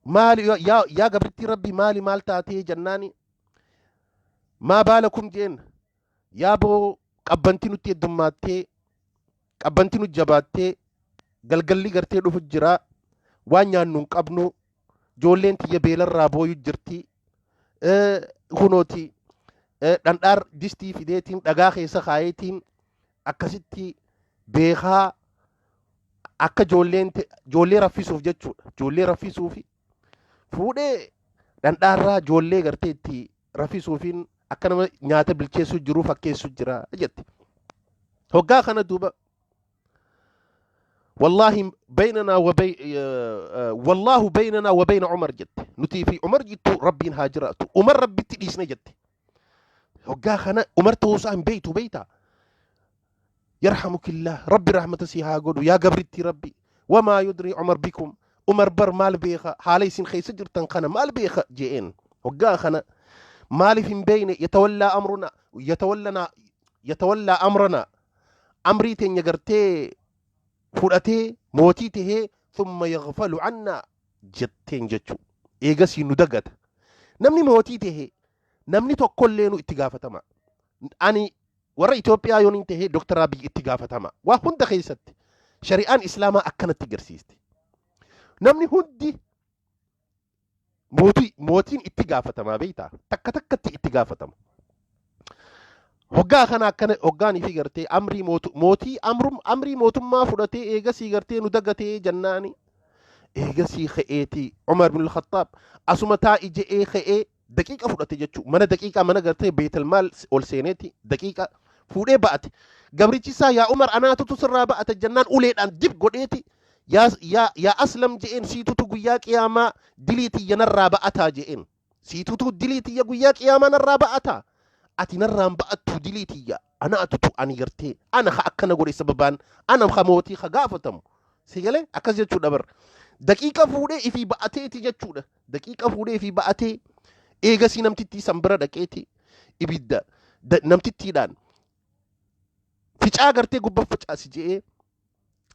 مالي يا قبرتي ربي مالي مال تاتي جناني ما بالكم جئن يا بو قبنتي نتي دماتي قبنتي نجباتي قلقلي قرتي دفو جرا waan nyaannu hin qabnu ijoolleen tiyya beelarraa booyu jirti kunooti dhandhaar distii fideetiin dhagaa keessa kaayeetiin akkasitti beekaa akka ijoollee raffisuuf jechuudha ijoollee raffisuufi fuudhee dhandhaarraa ijoollee gartee itti raffisuufiin akka nama nyaata bilcheessu jiru fakkeessu jira jetti. Hoggaa kana duuba Wallaahi baynanaa wa bay wallaahu baynanaa wa bayna Umar jette. Nutii fi Umar jittuu Rabbiin haa jiraatu. Umar Rabbitti dhiisne jette. Hoggaa kana Umar ta'uusaa hin beeytu beeytaa. Yarhamukillah, Rabbi rahmata si haa godhu yaa gabrittii Rabbi. Wamaa yudrii Umar bikum, Umar bar maal beeka, haala isin keessa jirtan kana maal beeka je'een. Hoggaa kana maaliif hin beeyne? Yatawallaa amruna, yatawallanaa, yatawallaa amrana, amrii teenya gartee fudhatee mootii tahee, thumma yaghfalu annaa jetteen jechuu. Eegasii nu dagata. Namni mootii tahee namni tokkollee nu itti gaafatama. Ani warra Itoophiyaa yoon hin tahee Dr. Abiy itti gaafatama. Waa hunda keessatti shari'aan Islaamaa akkanatti garsiisti. Namni hundi mootii mootiin itti gaafatamaa beektaa, takka takkatti itti gaafatama. Hoggaa kana akkana hoggaanii fi gartee amrii mootii amrum amrii mootummaa fudhatee eegasii gartee nu dagatee jennaani, eegasii ka'eeti Umar bin Khattaab asuma taa'i je'ee ka'ee daqiiqa fudhate jechuu, mana daqiiqaa mana gartee beetalmaal ol seeneeti daqiiqa fuudhee ba'ate. Gabrichi isaa, "Yaa Umar, anaatutu sirraa ba'ate," jennaan uleedhaan dib godheeti, "Yaa yaa yaa Aslam," je'een, "siitutu guyyaa qiyaamaa dilii tiyya narraa ba'ataa," je'een. "Siitutu dilii tiyya guyyaa qiyaamaa narraa ba'ataa. Ati narraan ba'attuu dilii tiyya. Anaatutu ani gartee ana ka akkana godhe, sababaan ana ka mootii ka gaafatamu." Si galee? Akkas jechuudha bar. Daqiiqa fuudhee ifii ba'ateeti jechuudha. Daqiiqa fuudhee ifii ba'atee eegasii namtittii san bira dhaqeeti ibidda namtittiidhaan ficaa gartee gubba facaasi je'ee,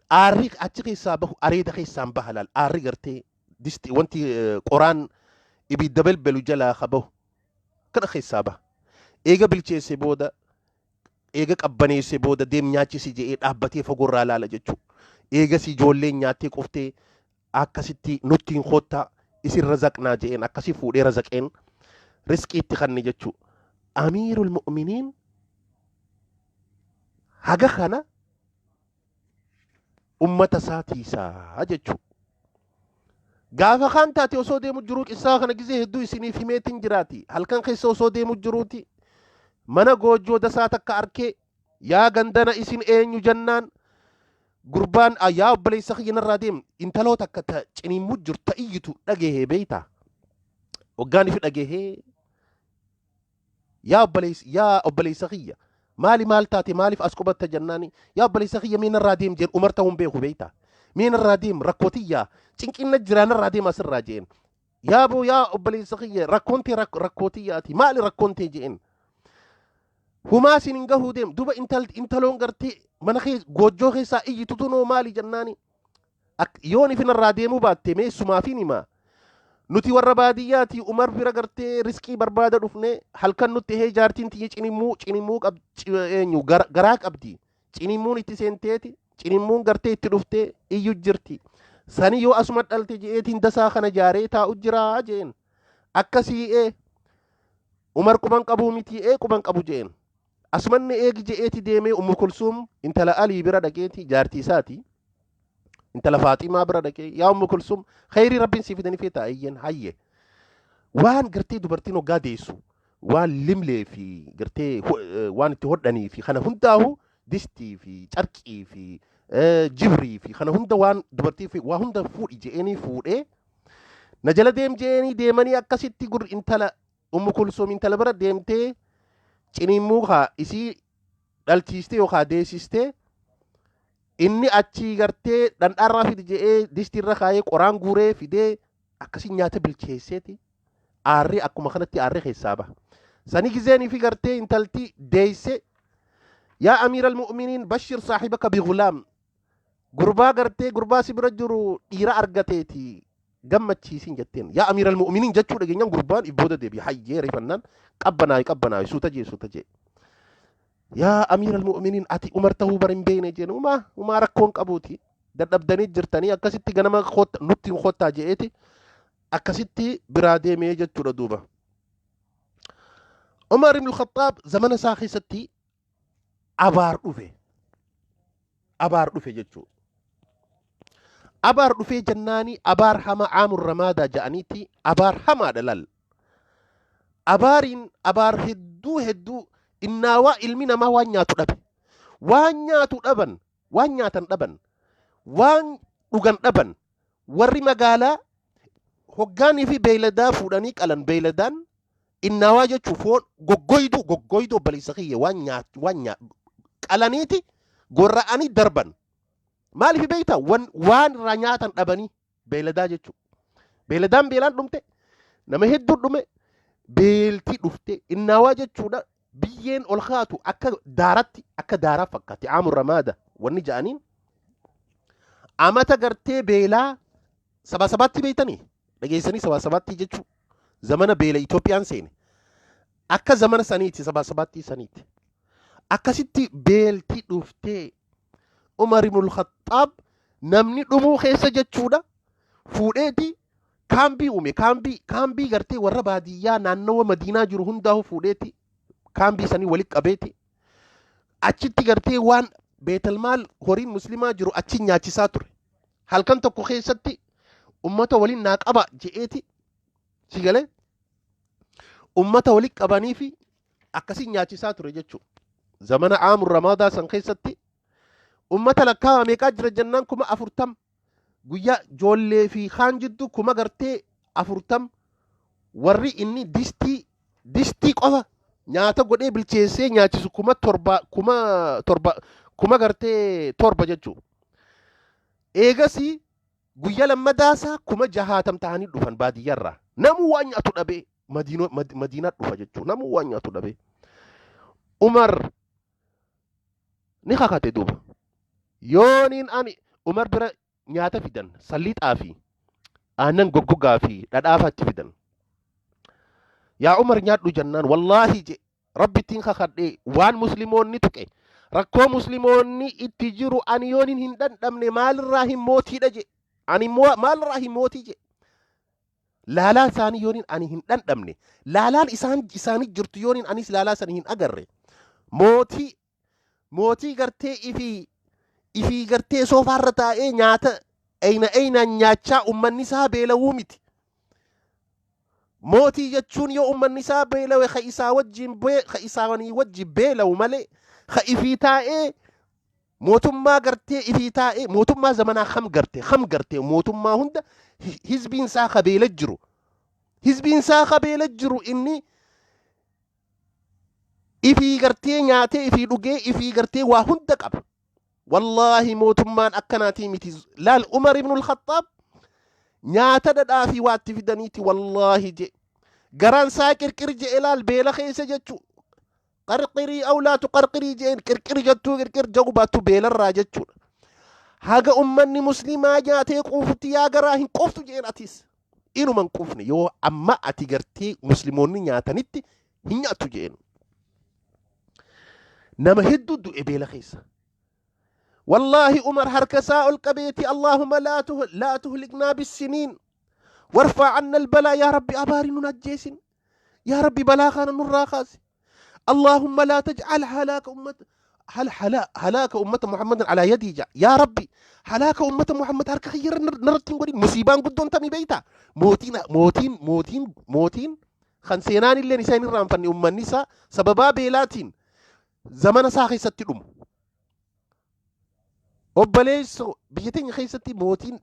aarri achi keessaa bahu areeda keessaan baha laal. Aarri gartee disti wanti qoraan ibidda belbelu jalaa ka bahu kana keessaa baha. Eega bilcheesse booda, eega qabbaneesse booda, deem nyaachisi je'ee dhaabbatee fagoorraa laala jechuu. Eegas ijoolleen nyaattee quftee akkasitti nuttiin koottaa isin razaqnaa je'een, akkasi fuudhee razaqeen, riskii itti kanne jechuu. Amiirul mu'miniin haga kana ummata isaa tiisaa jechuu. Gaafa kaan taate osoo deemu jiruu, qissaa kana gizee hedduu isiniif himeetiin jiraati. Halkan keessa osoo deemu jiruuti mana goojjoo dasaa takka arkee, "Yaa gandana, isin eenyu?" jennaan, gurbaan, "Yaa obboleessa kiyya, narraa deem." Intaloo takka ta ciniimmuu jirtu ta iyyitu dhagahee beeyta. Waggaan ifi dhagahee, "Yaa obboleessa kiyya, maali, maal taate, maaliif as qubatta?" jennaani, "Yaa obboleessa kiyya, mee narraa deem," jeen. Umar ta'uun beeku beeyta. "Mee narraa deem, rakkootiyyaa cinqinna jiraa, narraa deem asirraa," jeen. "Yaa boo, yaa obboleessa kiyya, rakkoon tee rakkootiyyaati, maali rakkoon tee?" jeen. "Humaa sin hin gahuu, deem." Duba intaloon gartee mana kee goojjoo keessaa iyyitu tunoo maali jennaani, "Yoon ifin irraa deemuu baatte mee sumaafin himaa. Nuti warra baadiyyaati, Umar bira gartee riskii barbaada dhufne. Halkan nutti hee jaartiin tiyya cinimmuu cinimmuu eenyu garaa qabdi. Cinimmuun itti seenteeti, cinimmuun gartee itti dhuftee iyyu jirti. Sani yoo asuma dhalte je'eetiin dasaa kana jaaree taa'u jiraa," jeen. "Akkasii ee, Umar quban qabuu miti?" "Ee, quban qabu," jeen. "Asumanni eegi," je'eeti deemee Ummu Kulsuum intala Alii bira dhaqeeti, jaartii isaati. Intala Faaximaa bira dhaqee, "Yaa Ummu Kulsuum, khayrii Rabbiin sii fidanii feeta?" "Ayyen." "Hayye, waan gartee dubartiin hoggaa deessu waan limlee fi gartee waan itti hodhanii fi kana hundaahu, distii fi carqii fi jibrii fi kana hunda, waan dubartii fi waa hunda fuudhi," je'eenii fuudhee, "Na jala deem," je'eenii deemanii akkasitti gur intala Ummu Kulsuum intala bira deemtee ciniimmuu kaa isii dhalchiistee yookaan deessistee, inni achii gartee dhandhaarraa fidi je'ee distiirra kaayee qoraan guuree fidee akkasii nyaata bilcheesseeti, aarri akkuma kanatti aarri keessaa baha. Sani gizeenii fi gartee intalti deesse, "Yaa amiira almu'miniin, bashir saahibaka bigulaam, gurbaa gartee gurbaa si bira jiru dhiira argateeti gammachiisin," jetteen. "Yaa amiira almu'miniin," jechuu dhageenyaan gurbaan ibbooda deebi hayyee rifannaan, "Qabbanaayi, qabbanaayi, suuta," jee, "suuta," jee. "Yaa amiira almu'miniin, ati Umar ta'uu bar hin beekne," jeen. "Umaa umaa rakkoon qabuuti, dadhabdanii jirtanii akkasitti ganama nutti hin kottaa," je'eeti akkasitti biraa deemee jechuudha duuba. Umar ibn Khattaab zamana isaa keessatti abaar dhufe. Abaar dhufe jechuudha. Abaar dhufee jennaani, abaar hama caamur ramaadaa ja'aniiti, abaar hamaadha lal. Abaariin abaar hedduu hedduu innaawaa ilmi namaa waan nyaatu dhabe. Waan nyaatu dhaban, waan nyaatan dhaban. Waan dhugan dhaban. Warri magaalaa hoggaanii fi beeyladaa fuudhanii qalan, beeyladaan innaawaa jechuun foon goggoydu goggoydu, obboleessa kiyya, waan nyaat waan nyaa qalaniiti gorra'anii darban. Maaliif beektaa? Waan irraa nyaatan dhabanii beeyladaa jechuudha. Beeyladaan beelaan dhumte, nama hedduu dhume, beeltii dhufte innaawaa jechuudha. Biyyeen ol kaatu akka daaratti, akka daaraa fakkaatti. عام الرمادة wanni ja'aniin amata gartee beelaa saba sabaatti beeytanii dhageessanii, saba sabaatti jechuu zamana beela Itoophiyaan seene akka zamana saniiti, saba sabaatti saniiti. Akkasitti beeltii dhuftee Umar ibnul Khaxaab namni dhumuu keessa jechuudha fuudheeti kaambii uume. Kaambii gartee warra baadiyyaa naannawa Madiinaa jiru hundaa'u fuudheeti kaambii sanii walitti qabeeti achitti gartee waan beetalmaal horiin muslimaa jiru achi nyaachisaa ture. Halkan tokko keessatti ummata waliin naa qaba je'eeti, si galee, ummata walitti qabanii fi akkasii nyaachisaa ture jechuudha. Zamana عام الرمادة san keessatti ummata lakkaawa meeqaa jira jennaan, 40,000, guyyaa joollee fi kaan jidduu kuma gartee 40, warri inni distii qofa nyaata godhee bilcheessee nyaachisu 7,000, 7,000, kuma gartee 7 jechuudha. Eegasii guyyaa lammadaasaa 60,000 ta'anii dhufan baadiyyaarraa. Namuu waan nyaatu dhabee Madiinaa dhufa jechuudha. Namuu waan nyaatu dhabee. Umar ni kakate duuba. Yooniin ani Umar bira nyaata fidan, salliixaa fi aannan goggogaa fi dhadhaafaa itti fidan. "Yaa Umar, nyaadhu" jennaan, "Wallaahi," je, "Rabbittiin kakadhee, waan musliimoonni tuqe, rakkoo musliimoonni itti jiru ani yooniin hin dhandhamne maalirraa hin mootiidha" je. "Ani maalirraa hin mootii" je. "Laalaan isaanii yooniin ani hin dhandhamne, laalaan isaan isaanii jirtu yooniin anis laalaa sanii hin agarre, mootii gartee ifii gartee soofaarra taa'ee nyaata eyna eynaan nyaachaa ummanni isaa beelawuu miti. Mootii jechuun yoo ummanni isaa beelawe ka isaanii wajjin beelawu malee, ka ifii taa'ee mootummaa gartee ifii taa'ee mootummaa zamanaa kam gartee mootummaa hunda hizbiin isaa ka beela jiru, hizbiin isaa ka beela jiru, inni ifii gartee nyaatee, ifii dhugee, ifii gartee waa hunda qaba. Wallaahi mootummaan akkanaatii miti." Laal, Umar ibnul Khaxaab nyaata dhadhaa fi waatti fidaniiti, "Wallaahi," je, garaan isaa qirqir je'e. Laal, beela keessa jechu. "قرقري أو لا تقرقري" jeen. Qirqir jettuu, qirqir jagu baattu beelarraa jechuudha. Haga ummanni muslimaa nyaatee quufutti yaa garaa hin quuftu jeen. Atis inuma hin quufne, yoo amma ati gartee musliimoonni nyaatanitti hin nyaattu jeen. Nama hedduu du'e beela keessa. Wallaahi Umar harka isaa ol qabeeti, "اللهم لا تهلكنا بالسنين وارفع عنا البلاء." "Yaa Rabbi, abaari nun ajjeesin. Yaa Rabbi, balaa kana nurraa kaasi. اللهم لا تجعل هلاك أمة هل هلا هلاك أمة محمد على يدي." جا "yaa Rabbi, هلاك أمة محمد harka kiyyarra narratti hin godhin." Musiibaan guddoon tamii beeyta? Mootiin kan seenaan illeen isaan irraanfanne, ummanni isaa sababaa beelaatiin zamana isaa keessatti dhumu. Obboleessoo, biyya teenya keessatti mootiin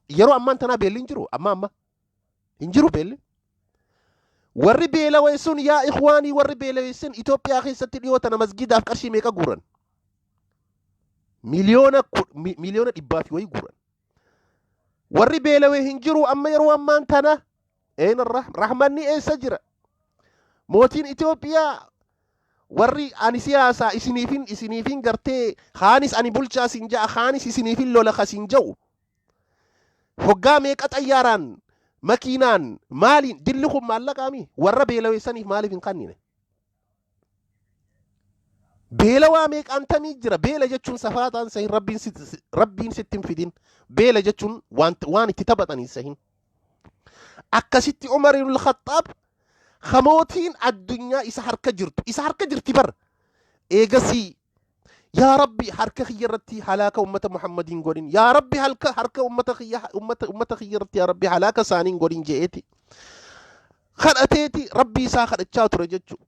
yeroo ammaan tanaa beelli hin jiru, amma hin jiru beelli. Warri beelawee sun, yaa ikhwaanii, warri beelawee sun Itoophiyaa keessatti dhiyoo tana masgiidaaf qarshii meeqa guuran? Miliyoona dhibbaa fi wayii guuran. Warri beelawee hin jiru amma yeroo ammaan tana. Eena rahmanni eessa jira? Mootiin Itoophiyaa warri ani siyaasaa isiniifin gartee kaanis ani bulchaa sin ja'a, kaanis isiniifin lola kasin ja'u, hoggaa meeqa xayyaaraan, makiinaan, maaliin dilli kun maallaqaami warra beelaweessaniif maaliif hin kennine? Beelawaa meeqaan tamii jira? Beela jechuun safaataan sahin, rabbiin sitti hin fidin. Beela jechuun waan itti taphatanii sahin. Akkasitti Umar ibn Khattaab kamootiin addunyaa isa harka jirtu, isa harka jirti bar. Eegasii "Yaa Rabbi, harka kiyya irratti halaaka ummata Muhammadiin godhin. Yaa Rabbi, harka ummata kiyya irratti, yaa Rabbi, halaaka isaaniin godhin" je'eeti kadhateeti Rabbii isaa kadhachaa ture jechuudha.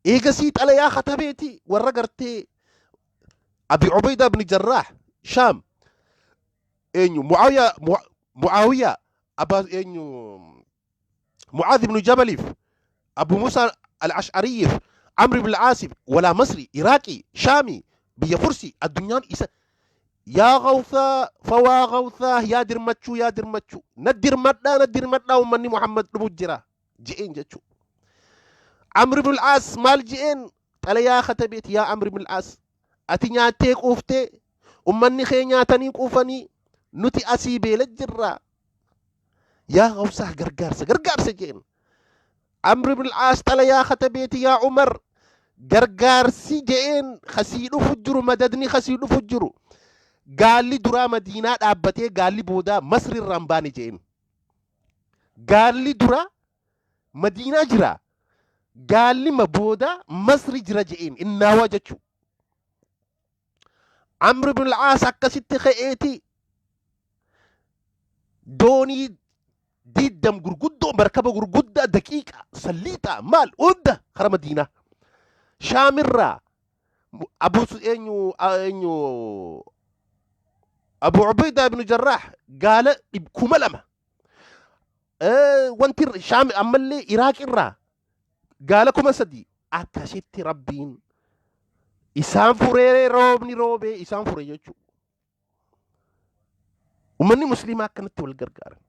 Eegasii xalayaa katabeeti warra gartee Abi Ubaydaa ibn Jarraah Shaam Eenyu, Mu'aawiyaa, Mu'aawiyaa abbaa, eenyu, Mu'aadh ibnu Jabaliif, Abu Musa al-Ash'ariyyiif, Amr ibn al-Aasif, walaa Masri, Iraaqii, Shaamii, biyya Fursi, addunyaan isa yaa gawthaa fawaa gawthaa, yaa dirmachuu, yaa dirmachuu, na dirmadhaa, na dirmadhaa, ummanni Muhammad dhumu jira je'een jechuu. Amr ibn al-Aas maal je'een? Xalayaa katabeet, yaa Amr ibn al-Aas, ati nyaattee quuftee, ummanni kee nyaatanii quufanii, nuti asii beela jirra, yaa gawsaa, gargaarsa, gargaarsa je'een. Amr ibn al-Aas xalayaa katabeeti, yaa Umar, gargaarsi je'een kasii dhufu jiru, madadni kasii dhufu jiru, gaalli duraa Madiinaa dhaabbatee gaalli boodaa Masri irraan baane je'een. Gaalli duraa Madiinaa jira, gaalli ma boodaa Masri jira je'een innaawaa jechuu. Amr ibn al-Aas akkasitti ka'eeti doonii 20 gurguddoo, markaba gurguddaa, daqiiqa salliixaa maal hunda kara Madiinaa. Shaamirraa Abu eenyu, Abu Ubaidaa ibn Jarraah gaala 2000, wanti Shaam ammallee Iraaq irraa gaala 3000, akkasitti Rabbiin isaan furee, roobni roobee isaan fure jechuudha. Uummanni musliimaa akkanatti wal gargaaran.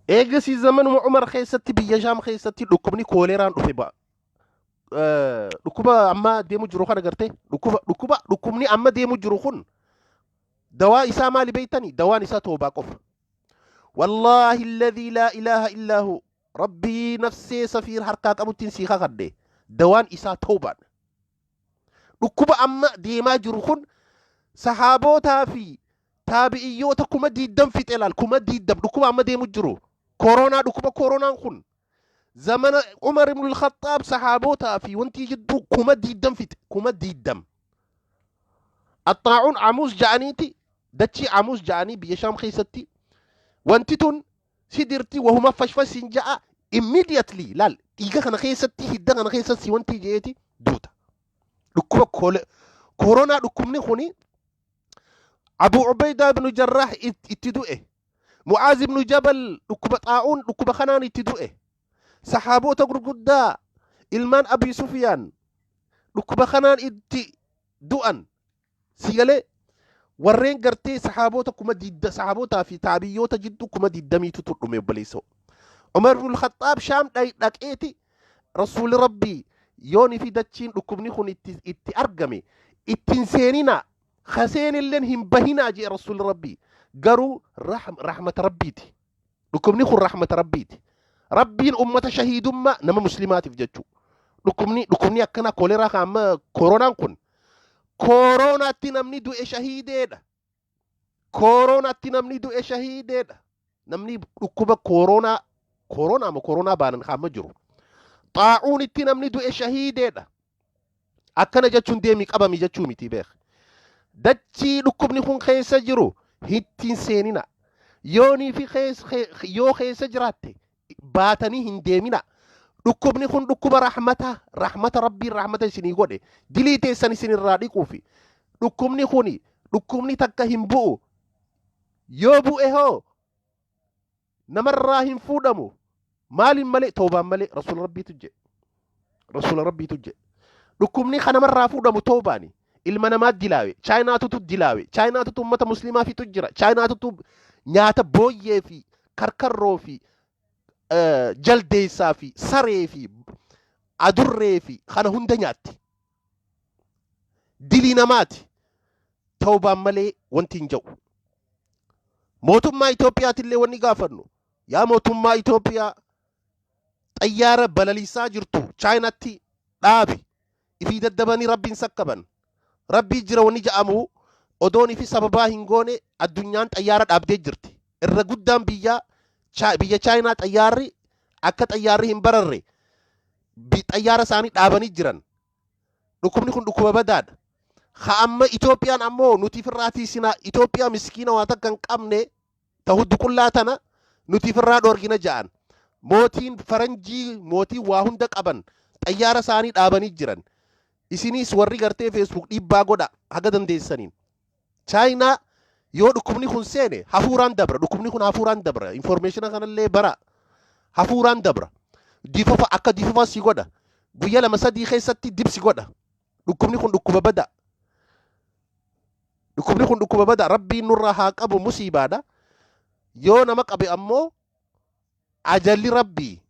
Eegasii zamanuma Umar keessatti biyya Shaam keessatti dhukkubni kooleeraan dhufe ba'a. Dhukkuba amma deemu jiru kana gartee, dhukkuba dhukkubni amma deemu jiru kun dawaa isaa maali beeytanii? Dawaan isaa toobaa qofa. Wallaahi alladhii laa ilaaha illaa hu, Rabbii nafsee safiir harkaa qabuttiin sii kakadhe, dawaan isaa toobaadha. Dhukkuba amma deemaa jiru kun sahaabootaa fi taabi'iyyoota 20,000 fixe laal, 20,000 dhukkuba amma deemu jiru. Koronaa, dhukkuba koronaan kun zamana Umar ibn al-Khattaab sahaabootaa fi wanti jidduu 20,000 fixe, 20,000. Axxaa'uun Amuus ja'aniiti, dachii Amuus ja'anii biyya Shaam keessatti wanti tun si dirti, wahuma fashfasiin ja'a, immediately laal, dhiiga kana keessatti, hidda kana keessatti wanti je'eeti duuta. Dhukkuba koronaa, dhukkubni kuni Abu Ubaidaa ibn Jarrah itti du'e. Mu'aaz ibn Jabal dhukkuba xaa'uun, dhukkuba kanaan itti du'e. Saxaaboota gurguddaa ilmaan Abi Sufyaan dhukkuba kanaan itti du'an. Sigalee warreen gartee saxaaboota 20,000, saxaabotaa fi taabiyyoota jidduu 20,000tu dhume, obboleessoo. Umar ibn Khattaab Shaam dhaqeeti, Rasuulli Rabbii yoonii fi dachiin dhukkubni kun itti argame ittiin seeninaa, kaseenilleen hin bahinaa jee Rasuulli Rabbii, garuu rahmata Rabbiiti. Dhukkubni kun rahmata Rabbiiti. Rabbiin ummata shahiidummaa nama muslimaatiif jechuu. Dhukkubni akkana koleraa kan amma koronaan kun, koronaatti namni du'e shahiideedha. Koronaatti namni du'e shahiideedha. Namni dhukkuba koronaa, koronaa ma koronaa baanan kan amma jiru. Xaa'uunitti namni du'e shahiideedha. Akkana jechuun deemii qabami jechuu miti, beek. Dachii dhukkubni kun keessa jiru hittiin seenina. Yoonii fi yoo keessa jiraatte baatanii hin deemina. Dhukkubni kun dhukkuba rahmata, rahmata Rabbiin rahmata isinii godhe, dilii teessan isinirraa dhiquufi. Dhukkubni kun dhukkubni takka hin bu'u. Yoo bu'e hoo namarraa hin fuudhamu. Maaliin malee? Toobaan malee, Rasuula Rabbiitu jedhe. Rasuula Rabbiitu jedhe. Dhukkubni kan namarraa fuudhamu toobaani. Ilma namaa dilaawe, Chaayinaatutu dilaawe, Chaayinaatutu uummata musliimaa fitu jira, Chaayinaatutu nyaata booyyee fi karkarroo fi jaldeessaa fi saree fi adurree fi kana hunda nyaatti. Dilii namaati. Toobaan malee wanti hin jiru. Mootummaa Itoophiyaatillee wanni gaafannu, yaa mootummaa Itoophiyaa, xayyaara balaliisaa jirtu Chaayinaatti dhaabi. Ifii daddabanii Rabbiin sakkaban. Rabbii jira wanni ja'amu odoon ifi sababaa hin goone addunyaan xayyaara dhaabdee jirti. Irra guddaan biyyaa biyya Chaayinaa xayyaarri akka xayyaarri hin bararre xayyaara isaanii dhaabanii jiran. Dhukkubni kun dhukkuba badaadha. Ha amma Itoophiyaan ammoo nuti ifirraa tiisinaa, Itoophiyaa miskiina waa takka hin qabne ta huddu qullaa tana nuti ifirraa dhoorgina ja'an. Mootiin faranjii, mootiin waa hunda qaban xayyaara isaanii dhaabanii jiran. Isinis warri gartee Facebook dhiibbaa godha haga dandeessaniin. Chaayinaa Yoo dhukkubni kun seene hafuuraan dabra. Dhukkubni kun hafuuraan dabra. Information kanallee bara. Hafuuraan dabra. Diifafa akka diifafa si godha. Guyyaa 2 3 keessatti dibsi godha. Dhukkubni kun dhukkuba bada. Dhukkubni kun dhukkuba bada. Rabbiin nurraa haa qabu, musiibaadha. Yoo nama qabe ammoo ajalli Rabbii,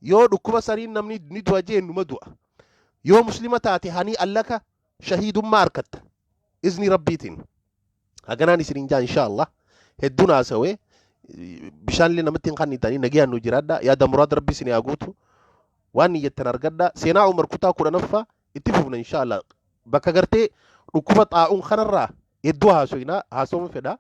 yoo dhukkuba saniin namni ni du'a jee, numa du'a. Yoo Muslima taate, hanii allaka shahiidummaa argatta. Izni Rabbiitiin. Haganaan isiniin jaa, insha Allah. Hedduun haasawee bishaan illee namatti hin kannitanii, nagayaan nu jiraadha. Yaada muraada Rabbi isin haa guutu. Waan niyyattan argadha. Seenaa Umar kutaa 10ffaa itti fufna, insha Allah. Bakka gartee dhukkuba xaa'uun kanarraa hedduu haasoyna, haasawuu fedha.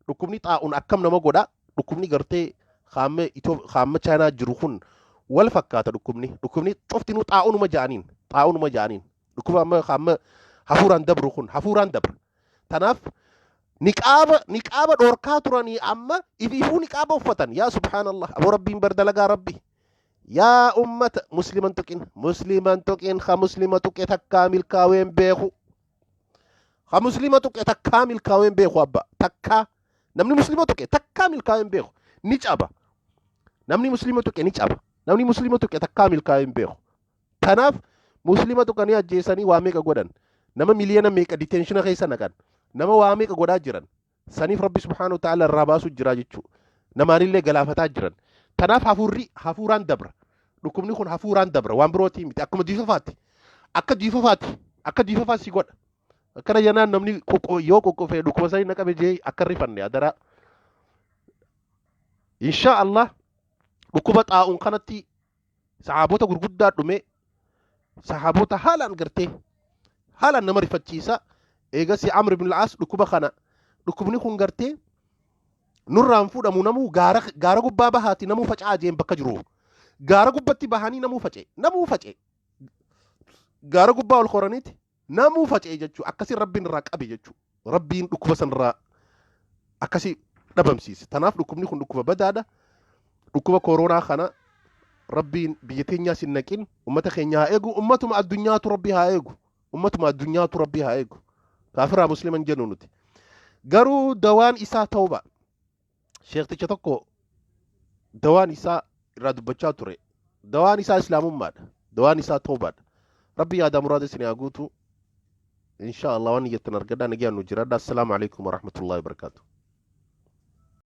Dhukkubni xaa'uun akkam nama godha? Dhukkubni gartee qaama Chaayinaa jiru kun wal fakkaata dhukkubni. Dhukkubni cuftinuu xaa'uunuma ja'aniin. Xaa'uunuma ja'aniin. Dhukkuba amma qaama hafuuraan dabru kun hafuuraan dabra. Tanaaf niqaaba dhorkaa turanii, amma ififuu niqaaba uffatan. Yaa subhaanallah, aboo Rabbiin bar dalagaa Rabbi. Yaa ummata, Musliman tuqin, Musliman tuqin. Ha Muslima tuqe takkaa milkaaween beeku. Ha Muslima tuqe takkaa milkaaween beeku, abba. Takkaa namni Muslima tuqe takkaa milkaaween beeku, ni caba. Namni Muslima tuqe ni caba. Namni Muslima tuqe takkaa milkaaween beeku. Tanaaf Muslima tuqanii ajjeesanii waa meeqa godhan. Nama miliyoona meeqa detention keessa naqan. Nama waa meeqa godhaa jiran. Saniif Rabbi subhaanahu wa ta'ala irraa baasuu jira jechuudha. Namaanillee galaafataa jiran. Tanaaf hafuurri hafuuraan dabra. Dhukkubni kun hafuuraan dabra. Waan birootii miti. Akkuma diifafaati. Akka diifafaati. Akka diifafaa si godha. Akkana jennaan namni yoo qoqqofee dhukkuba sanii naqabe jee akka rifanne adaraa. Insha Allah, dhukkuba xaa'uun kanatti sahaabota gurguddaa dhume, sahaabota haalaan gartee haalaan nama rifachiisa. Eegas Amr ibn al-As dhukkuba kana, dhukkubni kun gartee nurraan fuudhamu, namuu gaara gaara gubbaa bahaati, namuu faca'aa jeen. Bakka jiru gaara gubbatti bahanii namuu faca'e, namuu faca'e, gaara gubbaa ol koraniiti namuu faca'e jechuu. Akkasii Rabbiin irraa qabe jechuu. Rabbiin dhukkuba sanirraa akkasii dhabamsiise. Tanaaf dhukkubni kun dhukkuba badaadha. Dhukkuba koronaa kana Rabbiin biyya teenyaas hin naqin. Ummata keenya haa eegu. Ummatuma addunyaatu Rabbi haa eegu. Ummatuma addunyaatu Rabbi haa eegu. Kaafiraa Musliman jennu nuti. Garuu dawaan isaa tawba. Sheekticha tokko dawaan isaa irraa dubbachaa ture. Dawaan isaa Islaamummaadha. Dawaan isaa tawbaadha. Rabbi yaada muraada isin haa guutu. Insha Allah, waan niyyattan argadhaa. Nagayaan nu jiraadha. Assalaamu alaikum warahmatullahi wabarakaatu.